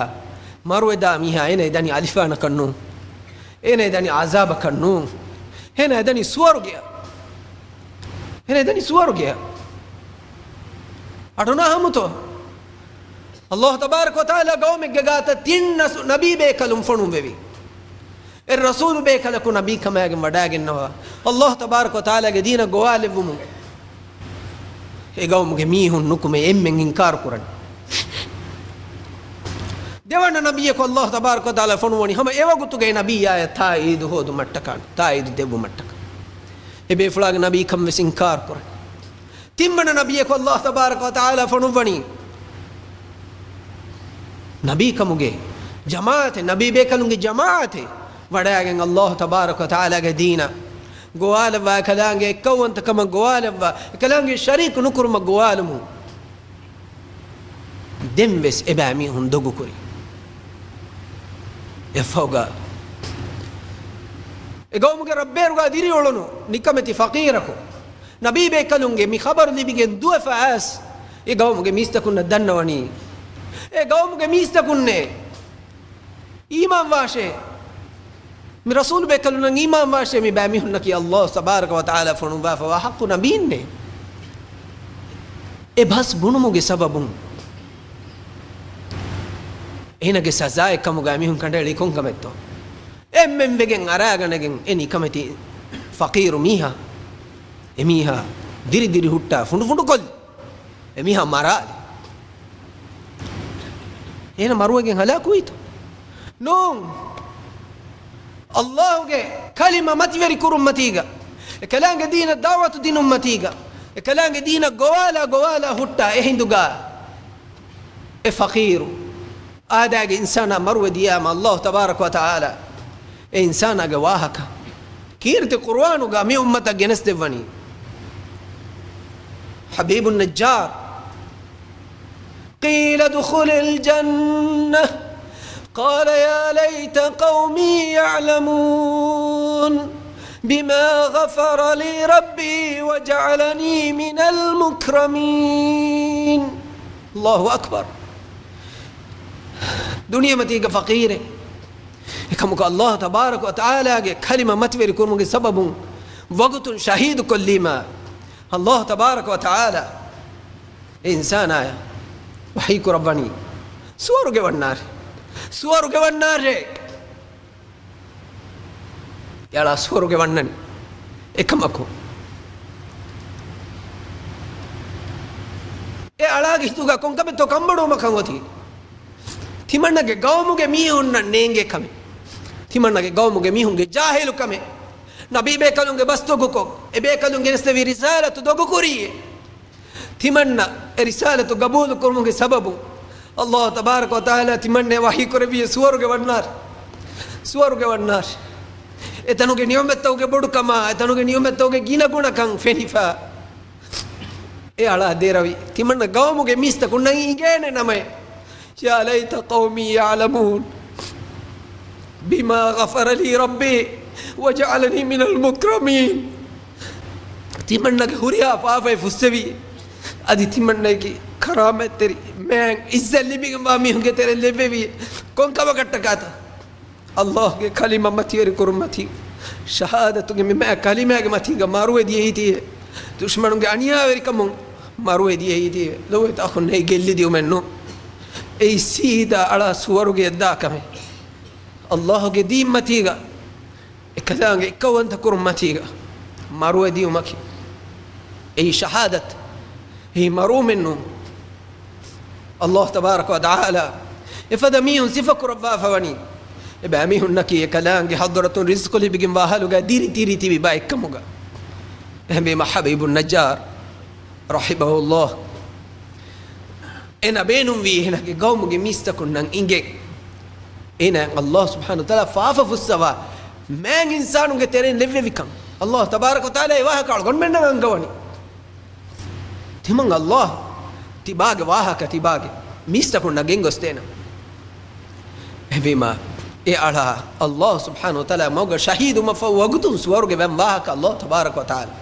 މަރުވެދާ މީހާ އޭނަ ދަނީ އަލިފާނަކަށް ނޫން. އޭނަ ދަނީ ޢަޒާބަކަށް ނޫން. އޭނަ ދަނީ ސުވަރުގެއަށް. އޭނަ ދަނީ ސުވަރުގެއަށް. އަޑުނަހަމުތޯ؟ އައްލާހު ތަބާރަކަ ވަ ތަޢާލާ ގައުމެއްގެ ގާތަށް ތިން ނަސު-، ނަބީ ބޭކަލުން ފޮނުއްވެވި. އެއް ރަސޫލު ބޭކަލަކު ނަބީކަމާގެން ވަޑާގެންނަވާ، އައްލާހު ތަބާރަކަ ވަ ތަޢާލާގެ ދީނަށް ގޮވާލެއްވުމުން އެ ގައުމުގެ މީހުން ނުކުމެ އެންމެން އިންކާރު ކުރަން. ދެވަނަ ނަބިއްޔަކު އައްލާހު ތަބާރަކަ ވަ ތަޢާލާ ފޮނުއްވަނީ ހަމަ އެވަގުތުގެ ނަބިއްޔާޔަށް ތާއީދު ހޯދުމަށްޓަކާ، ތާއީދު ދެއްވުމަށްޓަކާ. އެ ބޭފުޅާގެ ނަބީކަން ވެސް އިންކާރު ކުރަން. ތިންވަނަ ނަބިއްޔަކު އައްލާހު ތަބާރަކަ ވަ ތަޢާލާ ފޮނުއްވަނީ ނަބީކަމުގެ ޖަމާޢަތެއް، ނަބީ ބޭކަލުންގެ ޖަމާޢަތެއް ވަޑައިގެން އައްލާހު ތަބާރަކަ ވަ ތަޢާލާގެ ދީނަށް ގޮވާލައްވާ، އެކަލާނގެ އެއްކައުވަންތަކަމަށް ގޮވާލައްވާ، އެކަލާނގެ ޝަރީކު ނުކުރުމަށް ގޮވާލުމުން. ދެން ވެސް އެބައިމީހުން ދޮގުކުރި. އެފަހުގަ އެ ގައުމުގެ ރަށްބޭރުގަ ދިރިއުޅުނު ނިކަމެތި ފަޤީރަކު ނަބީބޭކަލުންގެ މި ޚަބަރު ލިބިގެން ދުވެފަ އައިސް، އެ ގައުމުގެ މީސްތަކުންނަށް ދަންނަވަނީ، އެ ގައުމުގެ މީސްތަކުންނޭ، އީމާންވާށޭ، މި ރަސޫލުބޭކަލުންނަށް އީމާންވާށޭ، މި ބައިމީހުންނަކީ ﷲ ތަބާރަކަ ވަތަޢާލާ ފޮނުއްވާފަވާ ޙައްޤު ނަބީންނޭ. އެ ބަސް ބުނުމުގެ ސަބަބުން އޭނަގެ ސަޒާއެއް ކަމުގައި މީހުން ކަނޑައެޅީ ކޮންކަމެއްތޯ؟ އެންމެން ވެގެން އަރާގަނެގެން އެ ނިކަމެތި ފަޤީރު މީހާ، އެ މީހާ ދިރި ދިރި ހުއްޓާ ފުނޑު ފުނޑު ކޮށްލި. އެ މީހާ މަރާލި. އޭނަ މަރުވެގެން ހަލާކުވީތޯ؟ ނޫން. ﷲ ގެ ކަލިމަ މަތިވެރި ކުރުންމަތީގަ، އެ ކަލާނގެ ދީނަށް ދަޢުވަތު ދިނުންމަތީގަ، އެ ކަލާނގެ ދީނަށް ގޮވާލާ ގޮވާލާ ހުއްޓާ އެ ހިނދުގަ އެ ފަޤީރު އާދައިގެ އިންސާނާ މަރުވެ ދިޔާމަ، ﷲ ތަބާރަކަ ވަތަޢާލާ އެ އިންސާނާގެ ވާހަކަ ކީރިތި ޤުރުއާނުގަ މި އުއްމަތަށް ގެނެސްދެއްވަނީ. ޙަބީބު ނައްޖާރު، قيل ادخل الجنة قال يا ليت قومي يعلمون بما غفر لي ربي وجعلني من المكرمين. الله أكبر. ދުނިޔެމަތީގަ ފަޤީރެއް. އެކަމަކު ﷲ ތަބާރަކަ ވަތަޢާލާގެ ކަލިމަ މަތިވެރި ކުރުމުގެ ސަބަބުން ވަގުތުން ޝަހީދު ކޮށްލީމާ، ﷲ ތަބާރަކަ ވަތަޢާލާ އެ އިންސާނާޔަށް ވަޙީ ކުރައްވަނީ، ސުވަރުގެ ވަންނާށޭ، ސުވަރުގެ ވަންނާށޭ. އެ އަޅާ ސުވަރުގެ ވަންނަނީ. އެކަމަކު އެ އަޅާގެ ހިތުގަ ކޮންކަމެއްތޯ ކަންބޮޑުވުމަކަށް އޮތީ، ތިމަންނަގެ ގައުމުގެ މީހުންނަށް ނޭނގޭ ކަމެއް، ތިމަންނަގެ ގައުމުގެ މީހުންގެ ޖާހިލު ކަމެއް، ނަބީބޭކަލުންގެ ބަސް ދޮގުކޮށް، އެބޭކަލުން ގެނެސްދެވި ރިސާލަތު ދޮގުކުރީ. ތިމަންނަ އެ ރިސާލަތު ގަބޫލު ކުރުމުގެ ސަބަބުން، ﷲ ތަބާރަކަ ވަތަޢާލާ ތިމަންނަ ވަޙީ ކުރެއްވި ސުވަރުގެ ވަންނާށޭ، ސުވަރުގެ ވަންނާށޭ. އެތަނުގެ ނިޢުމަތްތަކުގެ ބޮޑުކަމާ، އެތަނުގެ ނިޢުމަތްތަކުގެ ގިނަގުނަކަން ފެނިފަ، އެ އަޅާ ދެރަވި. ތިމަންނަ ގައުމުގެ މީސްތަކުންނަށް އިނގޭނެ ނަމަ، يا ليت قومي يعلمون بما غفر لي ربي وجعلني من المكرمين. ތިމަންނަގެ ހުރިހާ ފާފައެއް ފުއްސެވި، އަދި ތިމަންނައަކީ ކަރާމަތްތެރި، މާތް އިއްޒަތް ލިބިގެންވާ މީހުންގެ ތެރެއިން ލެއްވެވި. ކޮންކަމަކަށްޓަކާތަ؟ ﷲގެ ކަލިމަ މަތިވެރި ކުރުން މަތީ، ޝަހާދަތުގެ މި މާތް ކަލިމާގެ މަތީގަ މަރުވެ ދިޔައީތީވެ، ދުޝްމަނުންގެ އަނިޔާވެރިކަމުން މަރުވެ ދިޔައީތީވެ، ލޮބުވެތި އަޚުންނޭ، ގެއްލި ދިއުމެއްނު. އެއީ ސީދާ އަޅާ ސުވަރުގެއަށް ދާ ކަމެއް. ﷲގެ ދީން މަތީގަ އެކަލާނގެ އެއްކައުވަންތަ ކުރުން މަތީގަ މަރުވެ ދިޔުމަކީ، އެއީ ޝަހާދަތް، އެއީ މަރުވުމެއްނޫން. ﷲ ތަބާރަކަ ވަތަޢާލާ އެފަދަ މީހުން ސިފަ ކުރައްވާފަވަނީ، އެބައިމީހުންނަކީ އެކަލާނގެ ޙަޟްރަތުން ރިޒްޤު ލިބިގެންވާ ހާލުގަ ދިރި ދިރި ތިބި ބައެއްކަމުގަ. އެހެންވީމަ ޙަބީބު ނައްޖާރު ރަޙިމަހުﷲ، އޭނަ ބޭނުންވީ އޭނަގެ ގައުމުގެ މީސްތަކުންނަށް އިނގޭ، އޭނައަށް ﷲ ސުބްޙާނަހޫ ވަތަޢާލާ ފާފަ ފުއްސަވާ މާތް އިންސާނުންގެ ތެރެއިން ލެއްވެވިކަން. ﷲ ތަބާރަކަ ވަތަޢާލާ އެ ވާހަކަ އަޅުގަނޑުމެންނަށް އަންގަވަނީ. ތިމަން ﷲ ތިބާގެ ވާހަކަ ތިބާގެ މީސްތަކުންނަށް ގެންގޮސްދޭނަން. އެހެންވީމާ، އެ އަޅާ ﷲ ސުބްޙާނަހޫ ވަތަޢާލާ މަގުގަ ޝަހީދުވުމަށްފަހު ވަގުތުން ސުވަރުގެ ވަން ވާހަކަ ﷲ ތަބާރަކަ ވަތަޢާލާ،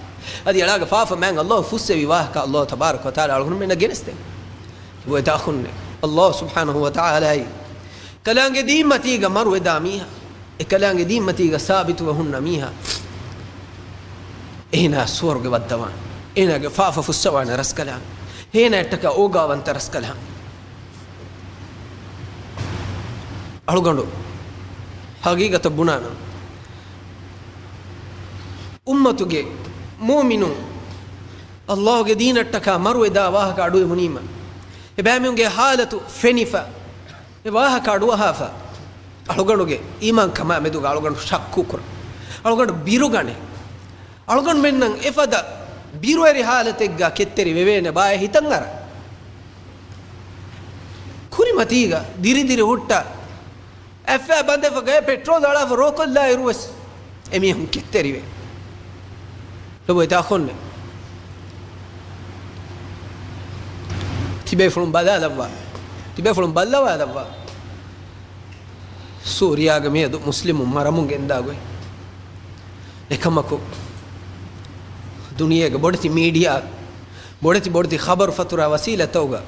އަދި އަޅާގެ ފާފަ މާތް ﷲ ފުއްސެވި ވާހަކަ ﷲ ތަބާރަކަ ވަތަޢާލާ އަޅުގަނޑުމެންނަށް ގެނެސްދޭން. ލޮބުވެތި އަޚުންނޭ، ﷲ ސުބްޙާނަހޫ ވަތަޢާލާއީ ކަލާނގެ ދީންމަތީގަ މަރުވެދާ މީހާ، އެ ކަލާނގެ ދީންމަތީގަ ސާބިތުވެ ހުންނަ މީހާ، އޭނާ ސުވަރުގެ ވައްދަވާނެ. އޭނާގެ ފާފަ ފުއްސަވާނެ ރަސްކަލާނގެ. އޭނާއަށްޓަކާ އޯގާވަންތަ ރަސްކަލާނގެ. އަޅުގަނޑު ހަގީގަތަށް ބުނާނަން، އުއްމަތުގެ މުއުމިނުން ﷲގެ ދީނަށްޓަކާ މަރުވެދާ ވާހަކަ އަޑުއެހުނީމަ، އެބައިމީހުންގެ ހާލަތު ފެނިފަ، އެ ވާހަކަ އަޑުއަހާފަ، އަޅުގަނޑުގެ އީމާންކަމާ މެދުގަ އަޅުގަނޑު ޝައްކުކުރަން. އަޅުގަނޑު ބިރުގަނެ. އަޅުގަނޑުމެންނަށް އެފަދަ ބިރުވެރި ހާލަތެއްގަ ކެތްތެރި ވެވޭނެ ބާއޭ ހިތަށް އަރާ. ކުރިމަތީގަ ދިރިދިރި ހުއްޓާ، އަތްފައި ބަނދެފަ ގަޔަށް ޕެޓްރޯލް އަޅާފަ ރޯކޮށްލާ އިރުވެސް އެމީހުން ކެތްތެރިވޭ. ލޮބުވެތި އަޚުންނޭ، ތިބޭފުޅުން ބަލާލައްވާ. ތިބޭފުޅުން ބައްލަވާލައްވާ. ސޫރިޔާގަ މިއަދު މުސްލިމުން މަރަމުން ގެންދާ ގޮތް. އެކަމަކު، ދުނިޔޭގެ ބޮޑެތި މީޑިއާ، ބޮޑެތި ބޮޑެތި ޚަބަރު ފަތުރާ ވަސީލަތްތަކުގަ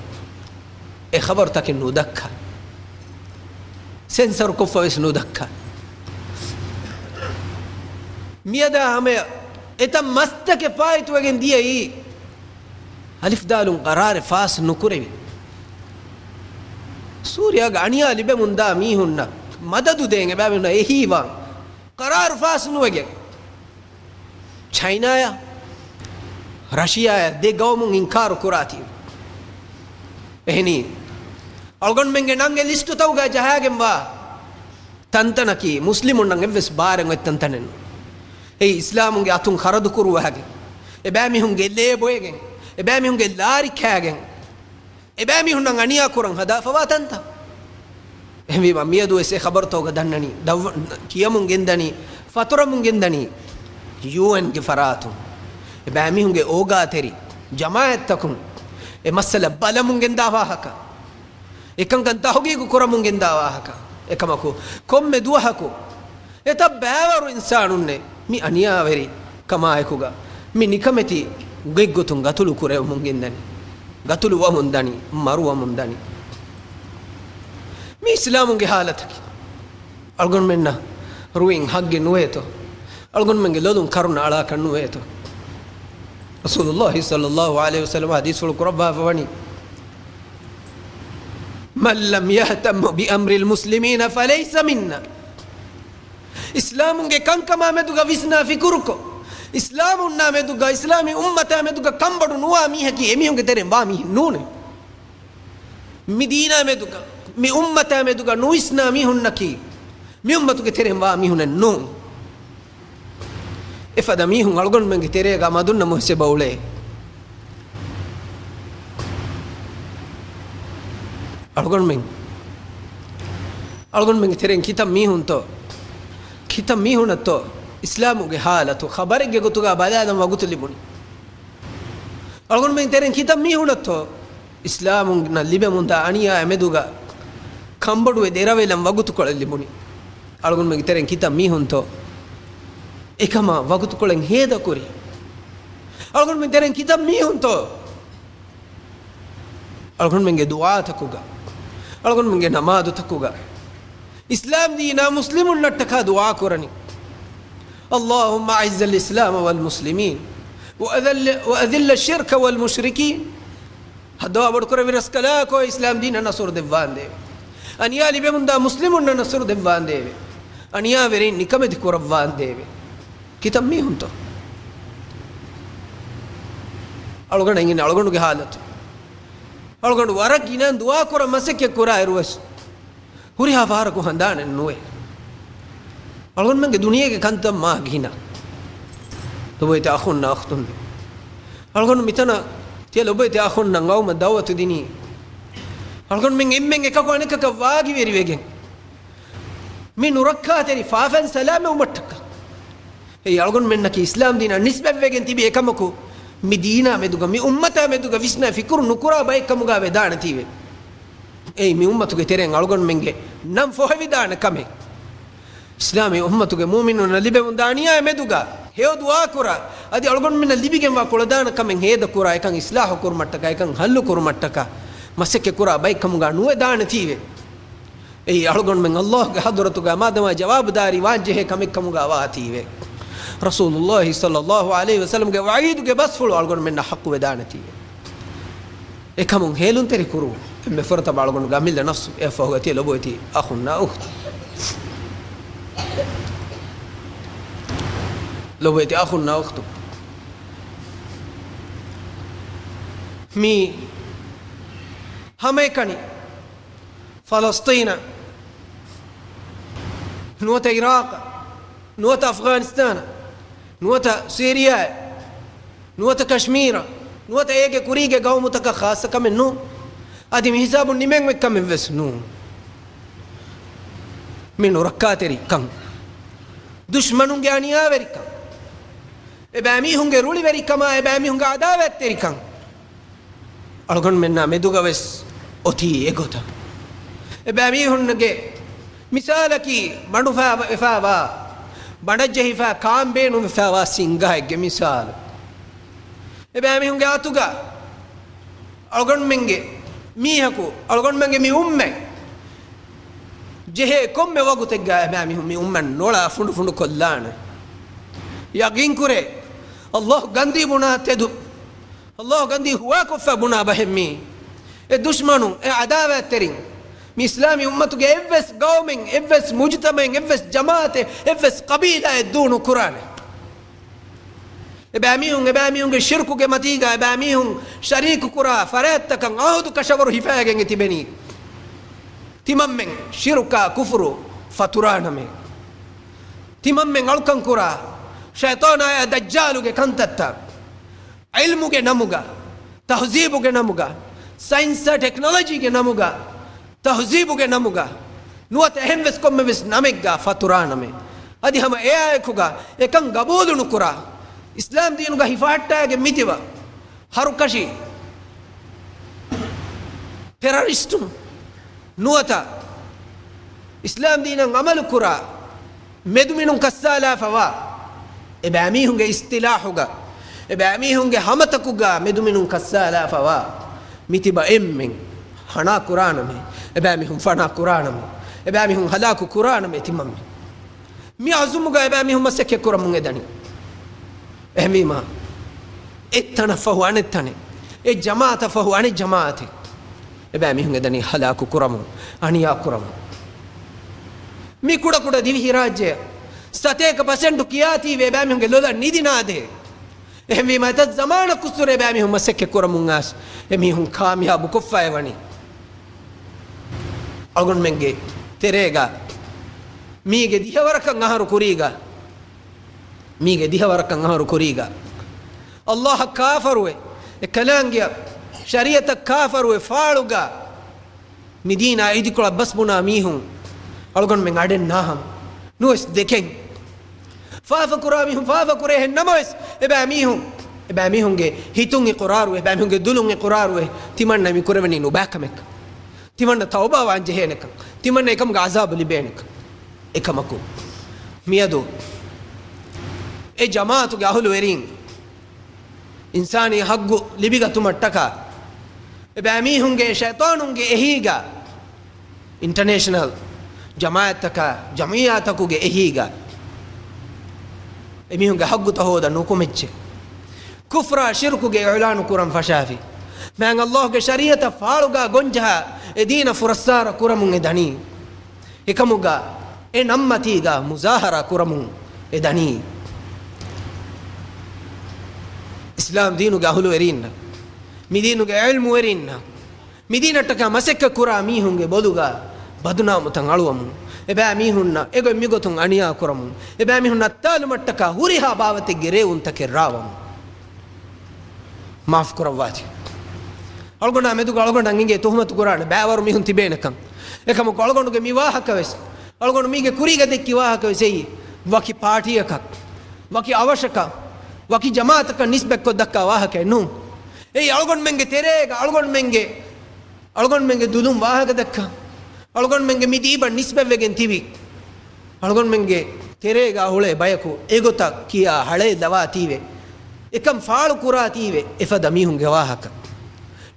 އެ ޚަބަރުތަކެއް ނުދައްކާ. ސެންސަރު ކޮށްފަ ވެސް ނުދައްކާ. މިއަދާ ހަމަޔަށް އެތައް މަސްތަކެއް ފާއިތުވެގެން ދިޔައީ، އަލިފްދާލުން ޤަރާރެއް ފާސް ނުކުރެވި. ސޫރިޔާގެ އަނިޔާ ލިބެމުންދާ މީހުންނަށް މަދަދު ދޭން އެބައިމީހުންނަށް އެހީވާން ޤަރާރު ފާސް ނުވެގެން. ޗައިނާޔާ، ރަޝިޔާޔާ ދެ ގައުމުން އިންކާރު ކުރާތީ. އެހެނީ، އަޅުގަނޑުމެންގެ ނަންގެ ލިސްޓުތަކުގަ ޖަހާގެންވާ ތަންތަނަކީ މުސްލިމުންނަށް އެއްވެސް ބާރެއް އޮތް ތަންތަނެއް ނޫން. އެއީ އިސްލާމުންގެ އަތުން ޚަރަދު ކުރުވާގެން، އެބައިމީހުންގެ ލޭ ބޮއެގެން، އެބައިމީހުންގެ ލާރި ކާގެން، އެބައިމީހުންނަށް އަނިޔާ ކުރަން ހަދާފަވާ ތަންތަން. އެހެންވީމަ، މިއަދު ވެސް އެ ޚަބަރުތަކުގަ ދަންނަނީ، ދައްވަ-، ކިޔަމުން ގެންދަނީ، ފަތުރަމުން ގެންދަނީ، ޔޫއެންގެ ފަރާތުން އެބައިމީހުންގެ އޯގާތެރި ޖަމާއަތްތަކުން އެ މައްސަލަ ބަލަމުން ގެންދާ ވާހަކަ، އެކަންކަން ތަހުގީގު ކުރަމުން ގެންދާ ވާހަކަ. އެކަމަކު، ކޮންމެ ދުވަހަކު އެތައް ބައިވަރު އިންސާނުންނެއް މި އަނިޔާވެރި ކަމާއެކުގަ މި ނިކަމެތި ގޮތްގޮތުން ގަތުލު ކުރެވެމުން ގެންދަނީ، ގަތުލުވަމުން ދަނީ، މަރުވަމުން ދަނީ. މި އިސްލާމުންގެ ހާލަތަކީ. އަޅުގަނޑުމެންނަށް ރުއިން ހައްގެއް ނުވޭތޯ؟ އަޅުގަނޑުމެންގެ ލޮލުން ކަރުނަ އަޅާކަށް ނުވޭތޯ؟ ރަސޫލުﷲ ޞައްލަﷲ ޢަލައިހި ވަސައްލަމަ ޙަދީޘްފުޅު ކުރައްވާފަ ވަނީ، من لم يهتم بأمر المسلمين فليس منا. އިސްލާމުންގެ ކަންކަމާ މެދުގަ ވިސްނާ ފިކުރުކޮށް، އިސްލާމުންނާ މެދުގަ، އިސްލާމީ އުއްމަތާ މެދުގަ ކަންބޮޑު ނުވާ މީހަކީ އެމީހުންގެ ތެރެއިން ވާ މީހެއް ނޫނޭ. މި ދީނާ މެދުގަ، މި އުއްމަތާ މެދުގަ ނުވިސްނާ މީހުންނަކީ، މި އުއްމަތުގެ ތެރެއިން ވާ މީހުންނެއް ނޫން. އެފަދަ މީހުން އަޅުގަނޑުމެންގެ ތެރޭގަ މަދުންނަމު ވެސް އެބަ އުޅޭ. އަޅުގަނޑުމެން، އަޅުގަނޑުމެންގެ ތެރެއިން ކިތައް މީހުންތޯ، ކިތައް މީހުނަށްތޯ އިސްލާމުގެ ހާލަތު ޚަބަރެއްގެ ގޮތުގަ ބަލާލަން ވަގުތު ލިބުނީ؟ އަޅުގަނޑުމެން ތެރެއިން ކިތައް މީހުނަށްތޯ އިސްލާމުންނަށް ލިބެމުންދާ އަނިޔާއާ މެދުގަ ކަންބޮޑުވެ ދެރަވެލަން ވަގުތުކޮޅެއް ލިބުނީ؟ އަޅުގަނޑުމެންގެ ތެރެއިން ކިތައް މީހުންތޯ އެކަމާ ވަގުތުކޮޅެއް ހޭދަކުރީ؟ އަޅުގަނޑުމެން ތެރެއިން ކިތައް މީހުންތޯ އަޅުގަނޑުމެންގެ ދުޢާތަކުގަ، އަޅުގަނޑުމެންގެ ނަމާދުތަކުގަ، އިސްލާމް ދީނާ މުސްލިމުންނަށްޓަކާ ދުޢާ ކުރަނީ، اللهم أعز الإسلام والمسلمين وأذل، وأذل الشرك والمشركين. ހައްދަވާ ބޮޑުކުރެއްވި ރަސްކަލާކޯ، އިސްލާމް ދީނަށް ނަޞްރު ދެއްވާނދޭވެ. އަނިޔާ ލިބެމުންދާ މުސްލިމުންނަށް ނަޞްރު ދެއްވާނދޭވެ. އަނިޔާވެރިން ނިކަމެތި ކުރައްވާނދޭވެ. ކިތައް މީހުންތޯ؟ އަޅުގަނޑަށް އިނގިން އަޅުގަނޑުގެ ހާލަތު. އަޅުގަނޑު ވަރަށް ގިނަ ދުޢާ ކުރަން މަސައްކަތް ކުރާއިރު ވެސް، ހުރިހާ ފަހަރަކު ހަނދާނެއް ނުވޭ. އަޅުގަނޑުމެންގެ ދުނިޔޭގެ ކަންތައް މާ ގިނަ. ލޮބުވެތި އަޚުންނާ އުޚްތުން. އަޅުގަނޑު މިތަނަށް ތިޔަ ލޮބުވެތި އަޚުންނަށް ގައުމަށް ދަޢުވަތު ދިނީ. އަޅުގަނޑުމެން އެންމެން އެކަކު އަނެކަކަށް ވާގިވެރިވެގެން، މި ނުރައްކާތެރި ފާފަން ސަލާމަތްވުމަށްޓަކާ. އެއީ އަޅުގަނޑުމެންނަކީ އިސްލާމް ދީނަށް ނިސްބަތްވެގެން ތިބި އެކަމަކު، މި ދީނާ މެދުގަ، މި އުއްމަތާ މެދުގަ ވިސްނާ ފިކުރު ނުކުރާ ބައެއް ކަމުގަ ވެދާނެތީވެ. އެއީ މި އުއްމަތުގެ ތެރެއިން އަޅުގަނޑުމެންގެ ނަން ފޮހެވިދާނެ ކަމެއް. އިސްލާމީ އުއްމަތުގެ މުއުމިނުންނަށް ލިބެމުންދާ އަނިޔާއާ މެދުގަ ހެޔޮ ދުޢާ ކުރާ، އަދި އަޅުގަނޑުމެންނަށް ލިބިގެންވާ ކުޅަދާނަ ކަމެއް ހޭދަ ކުރާ، އެކަން އިސްލާހު ކުރުމަށްޓަކާ، އެކަން ހައްލު ކުރުމަށްޓަކާ މަސައްކަތް ކުރާ ބައެއް ކަމުގަ ނުވެދާނެތީވެ. އެއީ އަޅުގަނޑުމެން ﷲ ގެ ޙަޟްރަތުގަ މާދަމާ ޖަވާބުދާރީ ވާންޖެހޭ ކަމެއް ކަމުގަ ވާތީވެ. ރަސޫލުﷲ ޞައްލަﷲ ޢަލައިހި ވަސައްލަމްގެ ވަޢީދުގެ ބަސްފުޅު އަޅުގަނޑުމެންނަށް ޙައްޤު ވެދާނެތީވެ. އެކަމުން ހޭލުންތެރި ކުރުވުން. އެންމެ ފުރަތަމަ އަޅުގަނޑުގެ އަމިއްލަ ނަފްސު، އެއަށްފަހުގަ ތިޔަ ލޮބުވެތި އަޚުންނާ އުޚްތުން. ލޮބުވެތި އަޚުންނާ އުޚްތުން. މީ ހަމައެކަނި ފަލަސްޠީނަށް، ނުވަތަ ޢިރާޤަށް، ނުވަތަ އަފްޣާނިސްތާނަށް، ނުވަތަ ސީރިޔާއަށް، ނުވަތަ ކަޝްމީރަށް، ނުވަތަ އޭގެ ކުރީގެ ގައުމުތަކަށް ޚާއްޞަ ކަމެއް ނޫން. އަދި މި ހިސާބުން ނިމެން އޮތް ކަމެއް ވެސް ނޫން. މި ނުރައްކާތެރިކަން، ދުޝްމަނުންގެ އަނިޔާވެރިކަން، އެބައިމީހުންގެ ރުޅިވެރިކަމާ، އެބައިމީހުންގެ ޢަދާވާތްތެރިކަން، އަޅުގަނޑުމެންނާ މެދުގަ ވެސް އޮތީ އެގޮތަށް. އެބައިމީހުންގެ މިސާލަކީ ބަނޑުފާ ވެފާވާ، ބަނޑަށްޖެހިފާ ކާން ބޭނުންވެފާވާ ސިންގާއެއްގެ މިސާލު. އެބައިމީހުންގެ އަތުގަ އަޅުގަނޑުމެންގެ މީހަކު، އަޅުގަނޑުމެންގެ މި އުއްމަތް ޖެހޭ ކޮންމެ ވަގުތެއްގަ އެބައިމީހުން މި އުއްމަތް ނޮޅާ ފުނޑުފުނޑު ކޮށްލާނެ. ޔަގީންކުރޭ، ﷲ ގަންދީ ބުނާ ތެދު، ﷲ ގަންދީ ހުވާކޮށްފަ ބުނާ ބަހެއް މީ. އެ ދުޝްމަނުން، އެ އަދާވާތްތެރިން، މި އިސްލާމީ އުއްމަތުގެ އެއްވެސް ގައުމެއް، އެއްވެސް މުޖުތަމައެއް، އެއްވެސް ޖަމާއަތެއް، އެއްވެސް ޤަބީލާއެއް ދޫ ނުކުރާނެ. އެބައިމީހުން، އެބައިމީހުންގެ ޝިރުކުގެ މަތީގަ، އެބައިމީހުން ޝަރީކު ކުރާ ފަރާތްތަކަށް އަހުދު ކަށަވަރު ހިފައިގެން ތިބެނީ. ތިމަންމެން ޝިރުކާ ކުފުރު ފަތުރާނަމޭ. ތިމަންމެން އަޅުކަން ކުރާ ޝައިޠާނާއާ ދައްޖާލުގެ ކަންތައްތައް. ޢިލްމުގެ ނަމުގަ، ތަހުޒީބުގެ ނަމުގަ، ސައިންސް އާ ޓެކްނޮލޮޖީގެ ނަމުގަ، ތަހުޒީބުގެ ނަމުގަ، ނުވަތަ އެހެންވެސް ކޮންމެވެސް ނަމެއްގަ ފަތުރާނަމޭ. އަދި ހަމަ އެއާއެކުގަ އެކަން ގަބޫލު ނުކުރާ، އިސްލާމް ދީނުގަ ހިފަހައްޓާގެން މިތިބަ ހަރުކަށި ޓެރަރިސްޓުން ނުވަތަ އިސްލާމް ދީނަށް ޢަމަލު ކުރާ މެދުމިނުން ކައްސާލާފަވާ، އެބައިމީހުންގެ އިސްތިލާހުގަ، އެބައިމީހުންގެ ހަމަތަކުގަ މެދުމިނުން ކައްސާލާފަވާ، މިތިބަ އެންމެން ހަނާ ކުރާނަމޭ، އެބައިމީހުން ފަނާ ކުރާނަމޭ، އެބައިމީހުން ހަލާކު ކުރާނަމޭ ތިމަންމެން. މި އަޒުމުގަ އެބައިމީހުން މަސައްކަތް ކުރަމުން އެދަނީ. އެހެންވީމާ، އެއްތަނަށް ފަހު އަނެއްތަނެއް، އެއް ޖަމާއަތަށް ފަހު އަނެއް ޖަމާއަތެއް، އެބައިމީހުން އެދަނީ ހަލާކު ކުރަމުން، އަނިޔާ ކުރަމުން. މި ކުޑަކުޑަ ދިވެހިރާއްޖެއަށް ސަތޭކަ ޕަސެންޓު ކިޔާތީވެ އެބައިމީހުންގެ ލޮލަށް ނިދި ނާދޭ. އެހެންވީމާ، އެތައް ޒަމާނަކުއްސުރެ އެބައިމީހުން މަސައްކަތް ކުރަމުން އައިސް އެމީހުން ކާމިޔާބު ކޮށްފައި ވަނީ. އަޅުގަނޑުމެންގެ ތެރޭގަ މީގެ ދިހަވަރަކަށް އަހަރު ކުރީގަ، މީގެ ދިހަވަރަކަށް އަހަރު ކުރީގަ، ﷲ އަށް ކާފަރުވެ، އެ ކަލާނގެއަށް ޝަރީޢަތަށް ކާފަރުވެ ފާޅުގަ، މި ދީނާ އިދިކޮޅަށް ބަސް ބުނާ މީހުން އަޅުގަނޑުމެން އަޑެއް ނާހަމަ ނުވެސް ދެކެން. ފާފަ ކުރާ މީހުން ފާފަ ކުރޭހެން ނަމަވެސް، އެބައިމީހުން، އެބައިމީހުންގެ ހިތުން އިޤުރާރުވެ، އެބައިމީހުންގެ ދުލުން އިޤުރާރުވެ، ތިމަންނަ މި ކުރެވެނީ ނުބާކަމެއް. ތިމަންނަ ތައުބާވާން ޖެހޭނެކަން، ތިމަންނަ އެކަމުގެ ޢަޒާބު ލިބޭނެކަން. އެކަމަކު، މިއަދު އެ ޖަމާޢަތުގެ އަހުލުވެރީން އިންސާނީ ހައްގު ލިބިގަތުމަށްޓަކާ، އެބައިމީހުންގެ ޝައިޠާނުންގެ އެހީގަ، އިންޓަރނޭޝަނަލް ޖަމާޢަތްތަކާ، ޖަމިއްޔާތަކުގެ އެހީގަ، އެމީހުންގެ ހައްގުތައް ހޯދަން ނުކުމެއްޗެއް، ކުފްރާ ޝިރުކުގެ އިޢުލާނު ކުރަން ފަށާފި، މާތް ﷲގެ ޝަރީޢަތަށް ފާޅުގަ ގޮންޖަހާ އެ ދީނަށް ފުރައްސާރަ ކުރަމުން އެ ދަނީ. އެކަމުގަ އެ ނަންމަތީގަ މުޒާހަރާ ކުރަމުން އެ ދަނީ. އިސްލާމް ދީނުގެ އަހުލުވެރީންނަށް، މި ދީނުގެ ޢިލްމުވެރީންނަށް، މި ދީނަށްޓަކާ މަސައްކަތް ކުރާ މީހުންގެ ބޮލުގަ ބަދުނާމުތައް އަޅުވަމުން، އެބައިމީހުންނަށް އެގޮތް މިގޮތުން އަނިޔާ ކުރަމުން، އެބައިމީހުން ނައްތާލުމަށްޓަކާ ހުރިހާ ބާވަތެއްގެ ރޭވުންތަކެއް ރާވަމުން. މާފު ކުރައްވާތި. އަޅުގަނޑާ މެދުގަ އަޅުގަނޑަށް އެނގޭ ތުހުމަތު ކުރާނެ ބައިވަރު މީހުން ތިބޭނެކަން. އެކަމަކު އަޅުގަނޑުގެ މި ވާހަކަވެސް، އަޅުގަނޑު މީގެ ކުރީގަ ދެއްކި ވާހަކަވެސް އެއީ ވަކި ޕާޓީއަކަށް، ވަކި އަވަށަކަށް، ވަކި ޖަމާޢަތަކަށް ނިސްބަތްކޮށް ދައްކާ ވާހަކައެއް ނޫން. އެއީ އަޅުގަނޑުމެންގެ ތެރޭގަ އަޅުގަނޑުމެންގެ، އަޅުގަނޑުމެންގެ ދުލުން ވާހަކަ ދައްކާ، އަޅުގަނޑުމެންގެ މި ދީބަށް ނިސްބަތްވެގެން ތިބި، އަޅުގަނޑުމެންގެ ތެރޭގަ އުޅޭ ބަޔަކު އެގޮތަށް ކިޔާ ހަޅޭލަވާތީވެ، އެކަން ފާޅު ކުރާތީވެ، އެފަދަ މީހުންގެ ވާހަކަ،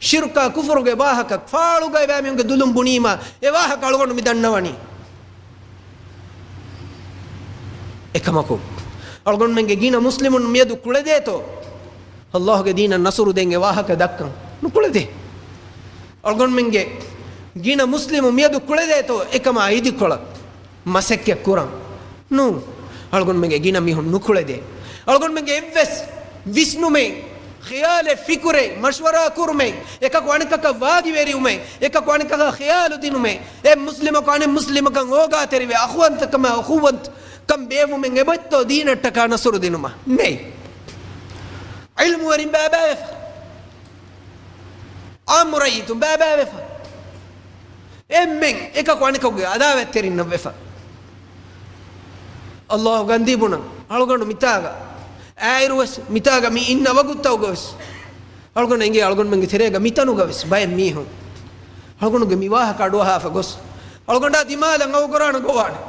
ޝިރުކާ ކުފުރުގެ ވާހަކަ ފާޅުގަ އެބައިމީހުންގެ ދުލުން ބުނީމާ، އެ ވާހަކަ އަޅުގަނޑު މި ދަންނަވަނީ. އެކަމަކު، އަޅުގަނޑުމެންގެ ގިނަ މުސްލިމުން މިއަދު ކުޅެދޭތޯ؟ ﷲގެ ދީނަށް ނަޞްރު ދޭން އެ ވާހަކަ ދައްކަން ނުކުޅެދޭ. އަޅުގަނޑުމެންގެ ގިނަ މުސްލިމު މިއަދު ކުޅެދޭތޯ އެކަމާ އިދިކޮޅަށް މަސައްކަތް ކުރަން؟ ނޫން. އަޅުގަނޑުމެންގެ ގިނަ މީހުން ނުކުޅެދޭ. އަޅުގަނޑުމެންގެ އެއްވެސް ވިސްނުމެއް، ޚިޔާލެއް، ފިކުރެއް، މަޝްވަރާ ކުރުމެއް، އެކަކު އަނެކަކަށް ވާގިވެރިވުމެއް، އެކަކު އަނެކަކަށް ޚިޔާލު ދިނުމެއް، އެއް މުސްލިމަކު އަނެއް މުސްލިމަކަށް އޯގާތެރިވެ، އަޚުވަންތަކަމާ އުޚުއްވަންތަކަން ބޭއްވުމެއް އެބައޮތްތޯ ދީނަށްޓަކާ ނަޞްރު ދިނުމަށް؟ ނެތް. ޢިލްމުވެރިން ބައިބައިވެފަ. ޢާއްމު ރައްޔިތުން ބައިބައިވެފަ. އެންމެން އެކަކު އަނެކަކުގެ އަދާވަތްތެރިންނަށް ވެފަ. ﷲ ގަންދީ ބުނަން އަޅުގަނޑު މިތާގަ، އާއިރުވެސް މިތާގަ މި އިންނަ ވަގުތުތަކުގަވެސް އަޅުގަނޑު އެނގޭ އަޅުގަނޑުމެންގެ ތެރޭގަ މިތަނުގަވެސް ބައެއް މީހުން އަޅުގަނޑުގެ މި ވާހަކަ އަޑުއަހާފަ ގޮސް، އަޅުގަނޑާ ދިމާލަށް އައުކުރާނަ ގޮވާނެ.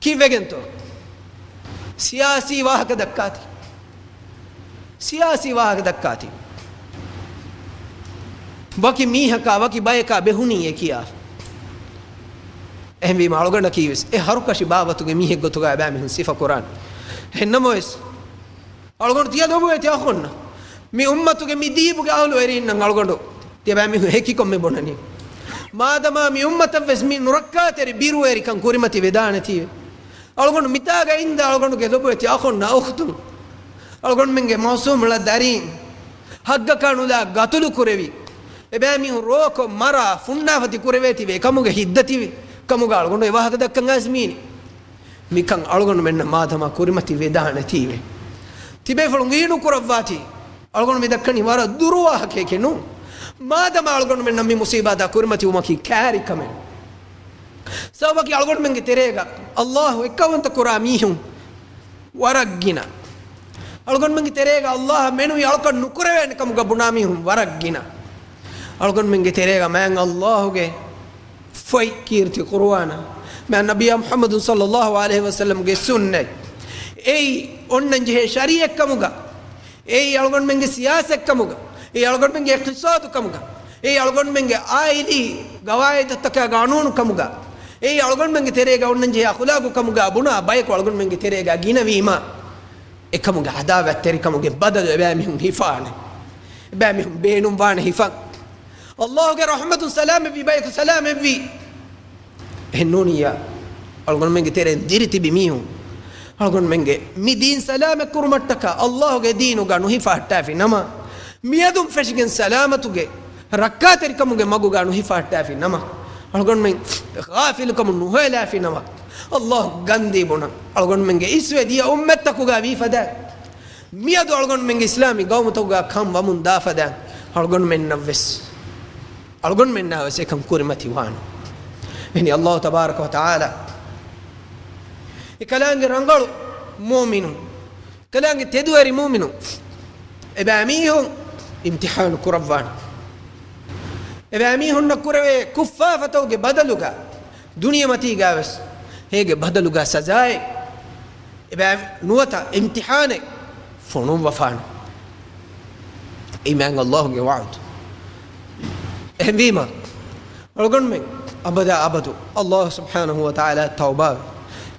ކީއްވެގެންތޯ؟ ސިޔާސީ ވާހަކަ ދައްކާތި. ސިޔާސީ ވާހަކަ ދައްކާތި. ވަކި މީހަކާ، ވަކި ބަޔަކާ ބެހުނީ އެ ކިޔާ. އެހެންވީމަ އަޅުގަނޑަކީ ވެސް އެ ހަރުކަށި ބާވަތުގެ މީހެއް ގޮތުގަ އެބައިމީހުން ސިފަ ކުރާނެ. އެހެންނަމަވެސް، އަޅުގަނޑު ތިޔަ ލޮބުވެތި އަޚުންނަށް، މި އުއްމަތުގެ މި ދީބުގެ އަހުލުވެރީންނަށް އަޅުގަނޑު ތިޔަބައިމީހުން ހެކިކޮށް މި ބުނަނީ. މާދަމާ މި އުއްމަތަށްވެސް މި ނުރައްކާތެރި ބިރުވެރިކަން ކުރިމަތި ވެދާނެތީވެ. އަޅުގަނޑު މިތާގަ އިންދާ އަޅުގަނޑުގެ ލޮބުވެތި އަޚުންނާ އުޚްތުން، އަޅުގަނޑުމެންގެ މައުސޫމުޅަ ދަރީން، ހައްގަކާ ނުލާ ގަތުލު ކުރެވި، އެބައިމީހުން ރޯކޮށް މަރާ ފުންނާފަތި ކުރެވޭތީވެ އެކަމުގެ ހިތްދަތިވެ ކަމުގަ އަޅުގަނޑު އެ ވާހަކަ ދައްކަން އައިސް މީނި. މިކަން އަޅުގަނޑުމެންނަށް މާދަމާ ކުރިމަތި ވެދާނެތީވެ. ތިބޭފުޅުން އީ ނުކުރައްވާތީ. އަޅުގަނޑު މި ދައްކަނީ ވަރަށް ދުރު ވާހަކައެކޭ ނޫން. މާދަމާ އަޅުގަނޑުމެންނަށް މި މުސީބާތާ ކުރިމަތިވުމަކީ ކާރިކަމެއް. ސަބަބަކީ އަޅުގަނޑުމެންގެ ތެރޭގަ އައްލާހު އެއްކައުވަންތަ ކުރާ މީހުން ވަރަށް ގިނަ. އަޅުގަނޑުމެންގެ ތެރޭގަ އައްލާހަށް މެނުވީ އަޅުކަން ނުކުރެވޭނެ ކަމުގަ ބުނާ މީހުން ވަރަށް ގިނަ. އަޅުގަނޑުމެންގެ ތެރޭގަ މާތް އައްލާހުގެ ފޮތް ކީރިތި ޤުރުއާނާ، މާތް ނަބިއްޔާ މުޙައްމަދު ޞައްލައްލާހު ޢަލައިހި ވަސައްލަމްގެ ސުންނަތް، އެއީ އޮންނަން ޖެހޭ ޝަރީޢަތް ކަމުގަ، އެއީ އަޅުގަނޑުމެންގެ ސިޔާސަތް ކަމުގަ، އެއީ އަޅުގަނޑުމެންގެ އިޤްތިޞާދު ކަމުގަ، އެއީ އަޅުގަނޑުމެންގެ އާއިލީ ގަވާއިދުތަކާ ގާނޫނު ކަމުގަ، އެއީ އަޅުގަނޑުމެންގެ ތެރޭގަ އޮންނަން ޖެހޭ އަޚުލާގު ކަމުގަ ބުނާ ބަޔަކު އަޅުގަނޑުމެންގެ ތެރޭގަ ގިނަވީމަ، އެކަމުގެ ޢަދާވާތްތެރިކަމުގެ ބަދަލު އެބައިމީހުން ހިފާނެ. އެބައިމީހުން ބޭނުންވާނެ ހިފަން. އައްލާހުގެ ރަޙްމަތުން ސަލާމަތްވި ބަޔަކު ސަލާމަތްވީ. އެހެން ނޫނިއްޔާ، އަޅުގަނޑުމެންގެ ތެރެއިން ދިރިތިބި މީހުން، އަޅުގަނޑުމެންގެ މި ދީން ސަލާމަތް ކުރުމަށްޓަކާ އައްލާހުގެ ދީނުގަ ނުހިފަހައްޓާފި ނަމަ، މިއަދުން ފެށިގެން ސަލާމަތުގެ ރައްކާތެރިކަމުގެ މަގުގަ ނުހިފަހައްޓާފި ނަމަ، އަޅުގަނޑުމެން ޣާފިލުކަމުން ނުހޮއެލާފި ނަމަ، އައްލާހު ގަންދީ ބުނަން. އަޅުގަނޑުމެންގެ އިސްވެ ދިޔަ އުއްމަތްތަކުގަ ވީ ފަދައިން، މިއަދު އަޅުގަނޑުމެންގެ އިސްލާމީ ގައުމުތަކުގަ ކަން ވަމުން ދާ ފަދައިން، އަޅުގަނޑުމެންނަށްވެސް، އަޅުގަނޑުމެންނާވެސް އެކަން ކުރިމަތި ވާނެ. އެހެނީ އައްލާހު ތަބާރަކަ ވަ ތަޢާލާ އެކަލާނގެ ރަނގަޅު މުއުމިނުން، ކަލާނގެ ތެދުވެރި މުއުމިނުން، އެބައިމީހުން އިމްތިޙާނު ކުރައްވާނެ. އެބައިމީހުންނަށް ކުރެވޭ ކުށްފާފަތަކުގެ ބަދަލުގަ، ދުނިޔެމަތީގަވެސް އޭގެ ބަދަލުގަ ސަޒާއެއް، އެބައި ނުވަތަ އިމްތިޙާނެއް ފޮނުއްވަފާނެ. އެއީ މާތް އައްލާހުގެ ވަޢުދު. އެހެންވީމަ، އަޅުގަނޑުމެން އަބަދާ އަބަދު އައްލާހު ސުބްޙާނަހު ވަ ތަޢާލާ ތައުބާވެ،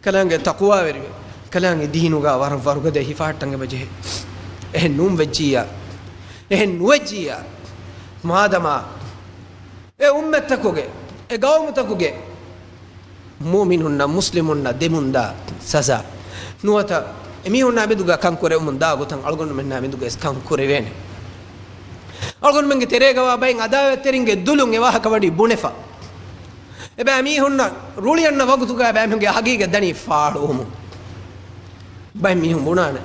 ކަލާނގެ ތަޤްވާވެރިވެ، ކަލާނގެ ދީނުގަ ވަރަށް ވަރުގަދަ ހިފަހައްޓަން އެބަޖެހޭ. އެހެން ނޫން ވެއްޖިއްޔާ، އެހެން ނުވެއްޖިއްޔާ، މާދަމާ އެ އުއްމަތްތަކުގެ، އެ ގައުމުތަކުގެ މުއުމިނުންނަށް، މުސްލިމުންނަށް ދެމުންދާ ސަޒާ ނުވަތަ އެމީހުންނާ މެދުގަ ކަން ކުރެވެމުން ދާ ގޮތަށް އަޅުގަނޑުމެންނާ މެދުގައި ކަން ކުރެވޭނެ. އަޅުގަނޑުމެންގެ ތެރޭގަވާ ބައިން އަދާވަތްތެރިންގެ ދުލުން އެ ވާހަކަ ވަނީ ބުނެފަ. އެބައިމީހުންނަށް ރުޅިއަންނަ ވަގުތުގަ އެބައިމީހުންގެ ހަގީގަތް ދަނީ ފާޅުވުމުން. ބައެއް މީހުން ބުނާނެ،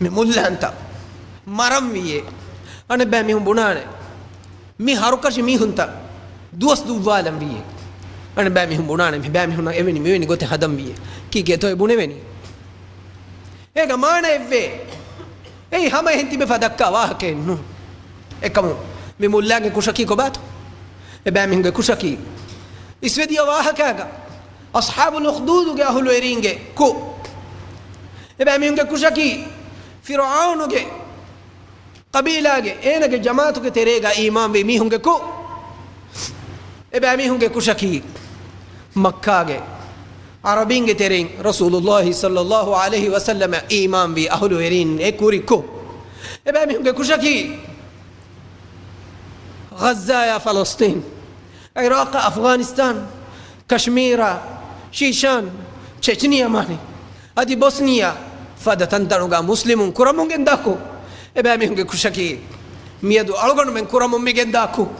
މި މުއްލަންތައް މަރަން ވީއޭ. އަނެއް ބައެއް މީހުން ބުނާނެ، މި ހަރުކަށި މީހުންތައް ދުވަސް ދުއްވާލަން ވީއޭ. އަނެއް ބައެއް މީހުން ބުނާނެ، މި ބައިމީހުންނަށް އެވެނި މިވެނި ގޮތެއް ހަދަން ވީއޭ. ކީކޭތޯ އެ ބުނެވެނީ؟ އޭގަ މާނައެއްވޭ. އެއީ ހަމައެހެން ތިބެފަ ދައްކާ ވާހަކައެއް ނޫން. އެކަމު މި މުއްލާގެ ކުށަކީ ކޮބާތޯ؟ އެބައިމީހުންގެ ކުށަކީ އިސްވެދިޔަ ވާހަކައިގަ އަޞްޙާބުލް އުޚްދޫދުގެ އަހުލުވެރީންގެ ކުށް. އެބައިމީހުންގެ ކުށަކީ ފިރުޢައުނުގެ ޤަބީލާގެ އޭނަގެ ޖަމާޢަތުގެ ތެރޭގަ އީމާންވި މީހުންގެ ކުށް. އެބައިމީހުންގެ ކުށަކީ މައްކާގެ ޢަރަބީންގެ ތެރެއިން ރަސޫލުﷲ ޞައްލަﷲ ޢަލައިހި ވަސައްލަމަށް އީމާންވި އަހުލުވެރީން އެ ކުރި ކުށް. އެބައިމީހުންގެ ކުށަކީ ޣައްޒާޔާ ފަލަސްޠީން، ޢިރާޤާ އަފްޣާނިސްތާން، ކަޝްމީރާ، ޝީޝާން، ޗެޗްނިޔާ މާނަ، އަދި ބޮސްނިޔާ ފަދަ ތަންތަނުގަ މުސްލިމުން ކުރަމުން ގެންދާ ކުށް. އެބައިމީހުންގެ ކުށަކީ މިއަދު އަޅުގަނޑުމެން ކުރަމުން މި ގެންދާ ކުށް.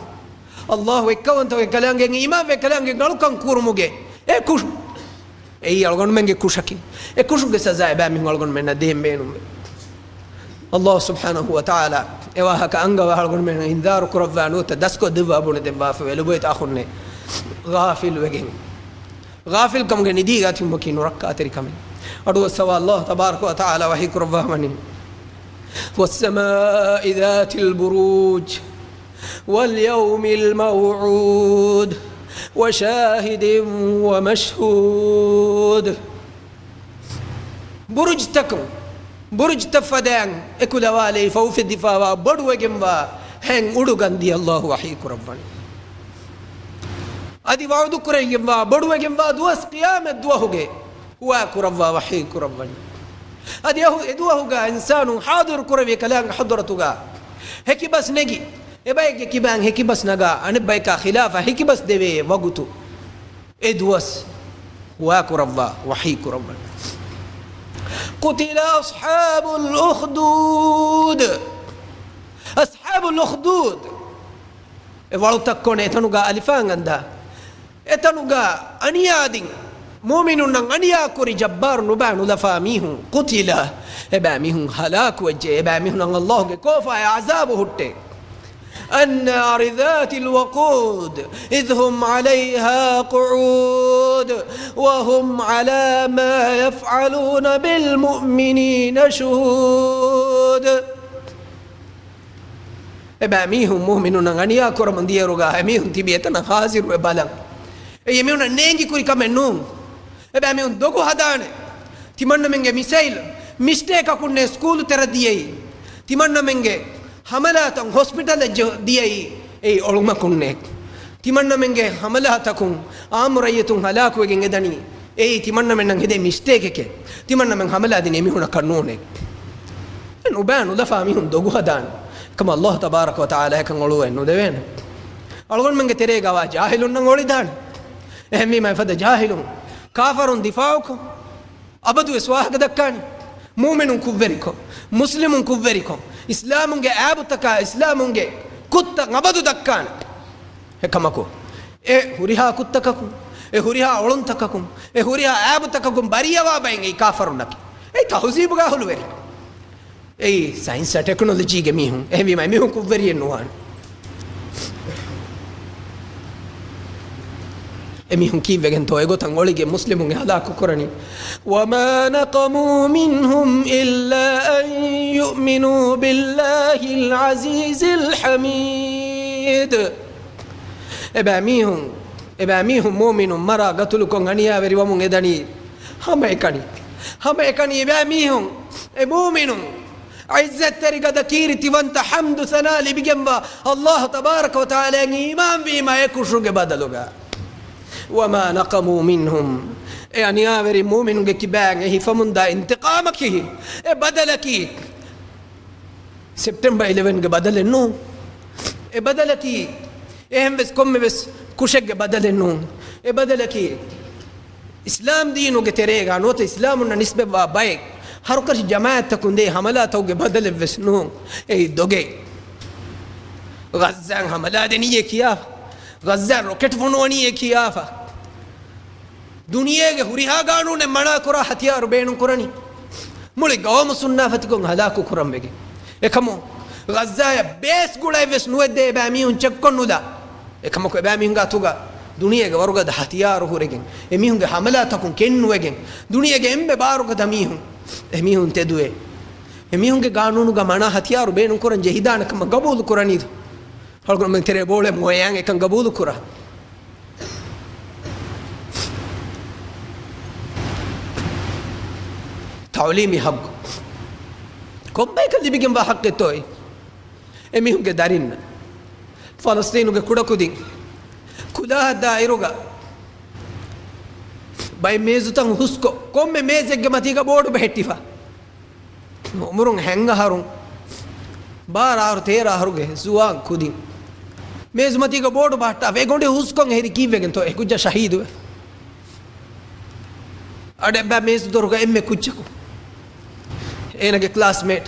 އައްލާހު އެއްކައުވަންތަވެ ކަލާނގެ އީމާންވެ ކަލާނގެ އަޅުކަން ކުރުމުގެ އެ ކުށް. އެއީ އަޅުގަނޑުމެންގެ ކުށަކީ. އެ ކުށުގެ ސަޒާ އެބައިމީހުން އަޅުގަނޑުމެންނަށް ދޭން ބޭނުންވޭ. އައްލާހު ސުބްޙާނަހު ވަ ތަޢާލާ އެ ވާހަކަ އަންގަވާ އަޅުގަނޑުމެންނަށް އިންޒާރު ކުރައްވާ ނުވަތަ ދަސްކޮށް ދެއްވާ ބުނެދެއްވާފަވޭ. ލޮބުވެތި އަޚުންނޭ، ޣާފިލުވެގެން، ޣާފިލްކަމުގެ ނިދީގަ ތިބުމަކީ ނުރައްކާތެރި ކަމެއް. އަޑުއައްސަވާ އައްލާހު ތަބާރަކަ ވަ ތަޢާލާ ވަޙީ ކުރައްވާ ވަނީ، وَالسَّمَاءِ ذَاتِ الْبُرُوجِ وَالْيَوْمِ الْمَوْعُودِ وشاهد ومشهود. ބުރުޖްތަކުން، ބުރުޖްތައް ފަދައިން އެކުލަވާލެވިފަ އުފެދިފަވާ ބޮޑުވެގެންވާ ހެން އުޑުގަނޑު އަލްލާހު ވަޙީ ކުރައްވަނީ. އަދި ވަޢުދު ކުރެއްވިފަވާ ބޮޑުވެގެންވާ ދުވަސް ޤިޔާމަތް ދުވަހުގެ ހުވާ ކުރައްވާ ވަޙީ ކުރައްވަނީ. އަދި އެ ދުވަހުގަ އިންސާނުން ޙާޟިރު ކުރެވޭ ކަލާނގެ ޙަޟްރަތުގަ ހެކިބަސް ނެގި، އެބައެއްގެ ކިބައިން ހެކިބަސް ނަގާ، އަނެއްބަޔަކާ ޚިލާފަށް ހެކިބަސް ދެވޭ ވަގުތު، އެ ދުވަސް ހުވާ ކުރައްވާ ވަޙީ ކުރައްވަން. قتل أصحاب الأخدود. އަޞްޙާބުލް އުޚްދޫދް. އެ ވަޅުތައް ކޮނެ އެތަނުގަ އަލިފާން އަންދާ. އެތަނުގަ އަނިޔާދިން މުއުމިނުންނަށް އަނިޔާ ކުރި ޖައްބާރު ނުބާ ނުލަފާ މީހުން، ޤުތިލަ، އެބައިމީހުން ހަލާކުވެއްޖެ، އެބައިމީހުންނަށް އަލްލާހުގެ ކޯފާއި ޢަޒާބު ހުއްޓޭ. النار ذات الوقود إذ هم عليها قعود وهم على ما يفعلون بالمؤمنين شهود. އެބައިމީހުން މުއުމިނުންނަށް އަނިޔާ ކުރަމުން ދިޔައިރުގަ އެމީހުން ތިބީ އެތަނަށް ޙާޟިރުވެ ބަލަން. އެއީ އެމީހުންނަށް ނޭނގި ކުރި ކަމެއް ނޫން. އެބައިމީހުން ދޮގު ހަދާނެ. ތިމަންނަމެންގެ މިސައިލް މިސްޓޭކަކުންނޭ ސްކޫލު ތެރެ ދިޔައީ. ތިމަންނަމެންގެ ހަމަލާތައް ހޮސްޕިޓަލަށް ޖެ-، ދިޔައީ އެއީ އޮޅުމަކުންނޭ. ތިމަންނަމެންގެ ހަމަލާތަކުން އާއްމު ރައްޔިތުން ހަލާކުވެގެން އެދަނީ އެއީ ތިމަންނަމެންނަށް ހެދޭ މިސްޓޭކެކޭ. ތިމަންނަމެން ހަމަލާ ދިނީ އެމީހުނަކަށް ނޫނޭ. ނުބާ ނުލަފާ މީހުން ދޮގު ހަދާނެ. އެކަމަށް އަލްލާހު ތަބާރަކަ ވަ ތަޢާލާ އެކަން އޮޅުވައެއް ނުދެވޭނެ. އަޅުގަނޑުމެންގެ ތެރޭގަވާ ޖާހިލުންނަށް އޮޅިދާނެ. އެހެންވީމަ އެފަދަ ޖާހިލުން ކާފަރުން ދިފާޢުކޮށް، އަބަދުވެސް ވާހަކަ ދައްކާނެ. މުއުމިނުން ކުށްވެރިކޮށް، މުސްލިމުން ކުށްވެރިކޮށް، އިސްލާމުންގެ އައިބުތަކާ އިސްލާމުންގެ ކުށްތައް އަބަދު ދައްކާނެ. އެކަމަކު، އެ ހުރިހާ ކުށްތަކަކުން، އެ ހުރިހާ އޮޅުންތަކަކުން، އެ ހުރިހާ އައިބުތަކަކުން ބަރީއަވާ ބައެއް އެއީ ކާފަރުންނަކީ. އެއީ ތަހުޒީބުގެ އަހުލުވެރި. އެއީ ސައިންސް އާ ޓެކްނޮލޮޖީގެ މީހުން. އެހެންވީމަ އެމީހުން ކުށްވެރިއެއް ނުވާނެ. އެމީހުން ކީއްވެގެންތޯ އެގޮތަށް އޮޅިގެން މުސްލިމުން ހަލާކު ކުރަނީ؟ وما نقموا منهم إلا أن يؤمنوا بالله العزيز الحميد. އެބައިމީހުން، އެބައިމީހުން މުއުމިނުން މަރާ ގަތުލުކޮށް އަނިޔާވެރިވަމުން އެދަނީ ހަމައެކަނި. ހަމައެކަނި އެބައިމީހުން، އެ މުއުމިނުން، ޢިއްޒަތްތެރި ގަދަ ކީރިތިވަންތަ ޙަމްދު ސަނާ ލިބިގެންވާ އަލްލާހު ތަބާރަކަ ވަ ތަޢާލާއަށް އީމާންވީމަ އެ ކުށުގެ ބަދަލުގަ. وما نقموا منهم، އެ އަނިޔާވެރި މުއުމިނުންގެ ކިބައިން އެ ހިފަމުންދާ އިންތިޤާމަކީ، އެ ބަދަލަކީ، ސެޕްޓެމްބަރ އިލެވެންގެ ބަދަލެއް ނޫން. އެ ބަދަލަކީ އެހެންވެސް ކޮންމެވެސް ކުށެއްގެ ބަދަލެއް ނޫން. އެ ބަދަލަކީ އިސްލާމް ދީނުގެ ތެރޭގަ ނުވަތަ އިސްލާމުންނަށް ނިސްބަތްވާ ބައެއް ހަރުކަށި ޖަމާޢަތްތަކުން ދޭ ހަމަލާތަކުގެ ބަދަލެއްވެސް ނޫން. އެއީ ދޮގެއް. ޣައްޒާއަށް ހަމަލާ ދެނީއޭ ކިޔާފަ. ޣައްޒާއަށް ރޮކެޓް ފޮނުވަނީއޭ ކިޔާފަ. ދުނިޔޭގެ ހުރިހާ ގާނޫނެއް މަނާކުރާ ހަތިޔާރު ބޭނުންކުރަނީ މުޅި ގައުމު ސުންނާފަތިކޮށް ހަލާކު ކުރަން ވެގެން. އެކަމު ޣައްޒާއަށް ބޭސް ގުޅައެއްވެސް ނުވެއްދޭ އެބައިމީހުން ޗެކްކޮށްނުލާ. އެކަމަކު އެބައިމީހުންގެ އަތުގަ ދުނިޔޭގެ ވަރުގަދަ ހަތިޔާރު ހުރެގެން، އެމީހުންގެ ހަމަލާތަކުން ކެތްނުވެގެން، ދުނިޔޭގެ އެންމެ ބާރުގަދަ މީހުން، އެމީހުން ތެދުވެ، އެމީހުންގެ ގާނޫނުގަ މަނާ ހަތިޔާރު ބޭނުންކުރަން ޖެހިދާނެ ކަމަށް ގަބޫލު ކުރަނީދޯ؟ އަޅުގަނޑުމެން ތެރޭ ބޯޅަ މޮޔައިން އެކަން ގަބޫލު ކުރާ. ތަޢުލީމީ ހައްގު. ކޮންބަޔަކަށް ލިބިގެންވާ ހައްގެއްތޯއެއް؟ އެމީހުންގެ ދަރިންނަށް. ފަލަސްޠީނުގެ ކުޑަކުދިން ކުލާހަށް ދާއިރުގަ ބައެއް މޭޒުތައް ހުސްކޮށް، ކޮންމެ މޭޒެއްގެ މަތީގަ ބޯޑު ބެހެއްޓިފަ. އުމުރުން ހަތް އަހަރުން، ބާރަ އަހަރު، ތޭރަ އަހަރުގެ ޒުވާން ކުދިން މޭޒުމަތީގަ ބޯޑު ބަހައްޓާފަ، އެ ގޮނޑި ހުސްކޮށް އެހެރީ ކީއްވެގެންތޯ އެ ކުއްޖާ ޝަހީދުވެފަ؟ އަޑެއްބައި މޭޒު ދޮރުގަ އެންމެ ކުއްޖަކު، އޭނަގެ ކްލާސްމޭޓް،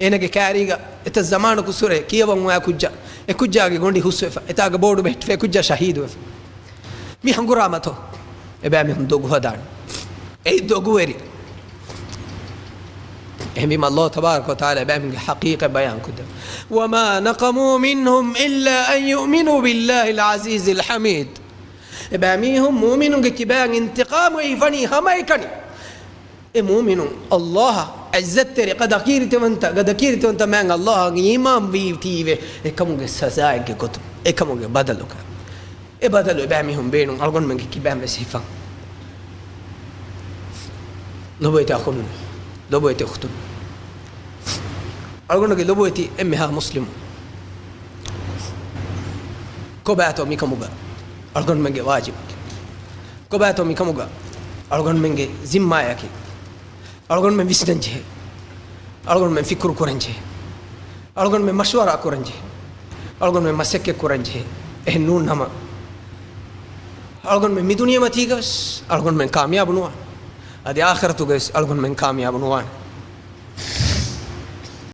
އޭނަގެ ކާރީގަ އެތައް ޒަމާނަކު ސުރެ ކިޔަވަން އޮވާ ކުއްޖާ، އެ ކުއްޖާގެ ގޮނޑި ހުސްވެފަ، އެތާގަ ބޯޑު ބެހެއްޓިފަ، އެ ކުއްޖާ ޝަހީދުވެފަ. މި ހަނގުރާމަތޯ؟ އެބައިމީހުން ދޮގު ހަދާނެ. އެއީ ދޮގުވެރި. އެހެންވީމަ އަލްލާހު ތަބާރަކަ ވަ ތަޢާލާ އެބައިމީހުންގެ ޙަޤީޤަތް ބަޔާން ކުރައްވާ. وما نقموا منهم إلا أن يؤمنوا بالله العزيز الحميد. އެބައިމީހުން މުއުމިނުންގެ ކިބައިން އިންތިޤާމު ހިފަނީ ހަމައެކަނި. އެ މުއުމިނުން އަލްލާހަށް ޢިއްޒަތްތެރި ގަދަ ކީރިތިވަންތަ، ގަދަ ކީރިތިވަންތަ މާތް އަލްލާހަށް އީމާން ވީތީވެ، އެކަމުގެ ސަޒާއެއްގެ ގޮތުން، އެކަމުގެ ބަދަލުގަ. އެ ބަދަލު އެބައިމީހުން ބޭނުން. އަޅުގަނޑުމެންގެ ކިބައިން ވެސް ހިފަން. ލޮބުވެތި އަޚުން، ލޮބުވެތި އުޚްތުން، އަޅުގަނޑުގެ ލޮބުވެތި އެންމެހާ މުސްލިމުން، ކޮބާތޯ މިކަމުގަ އަޅުގަނޑުމެންގެ ވާޖިބަކީ؟ ކޮބާތޯ މިކަމުގަ އަޅުގަނޑުމެންގެ ޒިންމާއަކީ؟ އަޅުގަނޑުމެން ވިސްނަން ޖެހޭ. އަޅުގަނޑުމެން ފިކުރު ކުރަން ޖެހޭ. އަޅުގަނޑުމެން މަޝްވަރާ ކުރަން ޖެހޭ. އަޅުގަނޑުމެން މަސައްކަތް ކުރަން ޖެހޭ. އެހެން ނޫން ނަމަ، އަޅުގަނޑުމެން މި ދުނިޔެމަތީގަ ވެސް އަޅުގަނޑުމެން ކާމިޔާބު ނުވާނެ. އަދި އާޚިރަތުގަ ވެސް އަޅުގަނޑުމެން ކާމިޔާބު ނުވާނެ.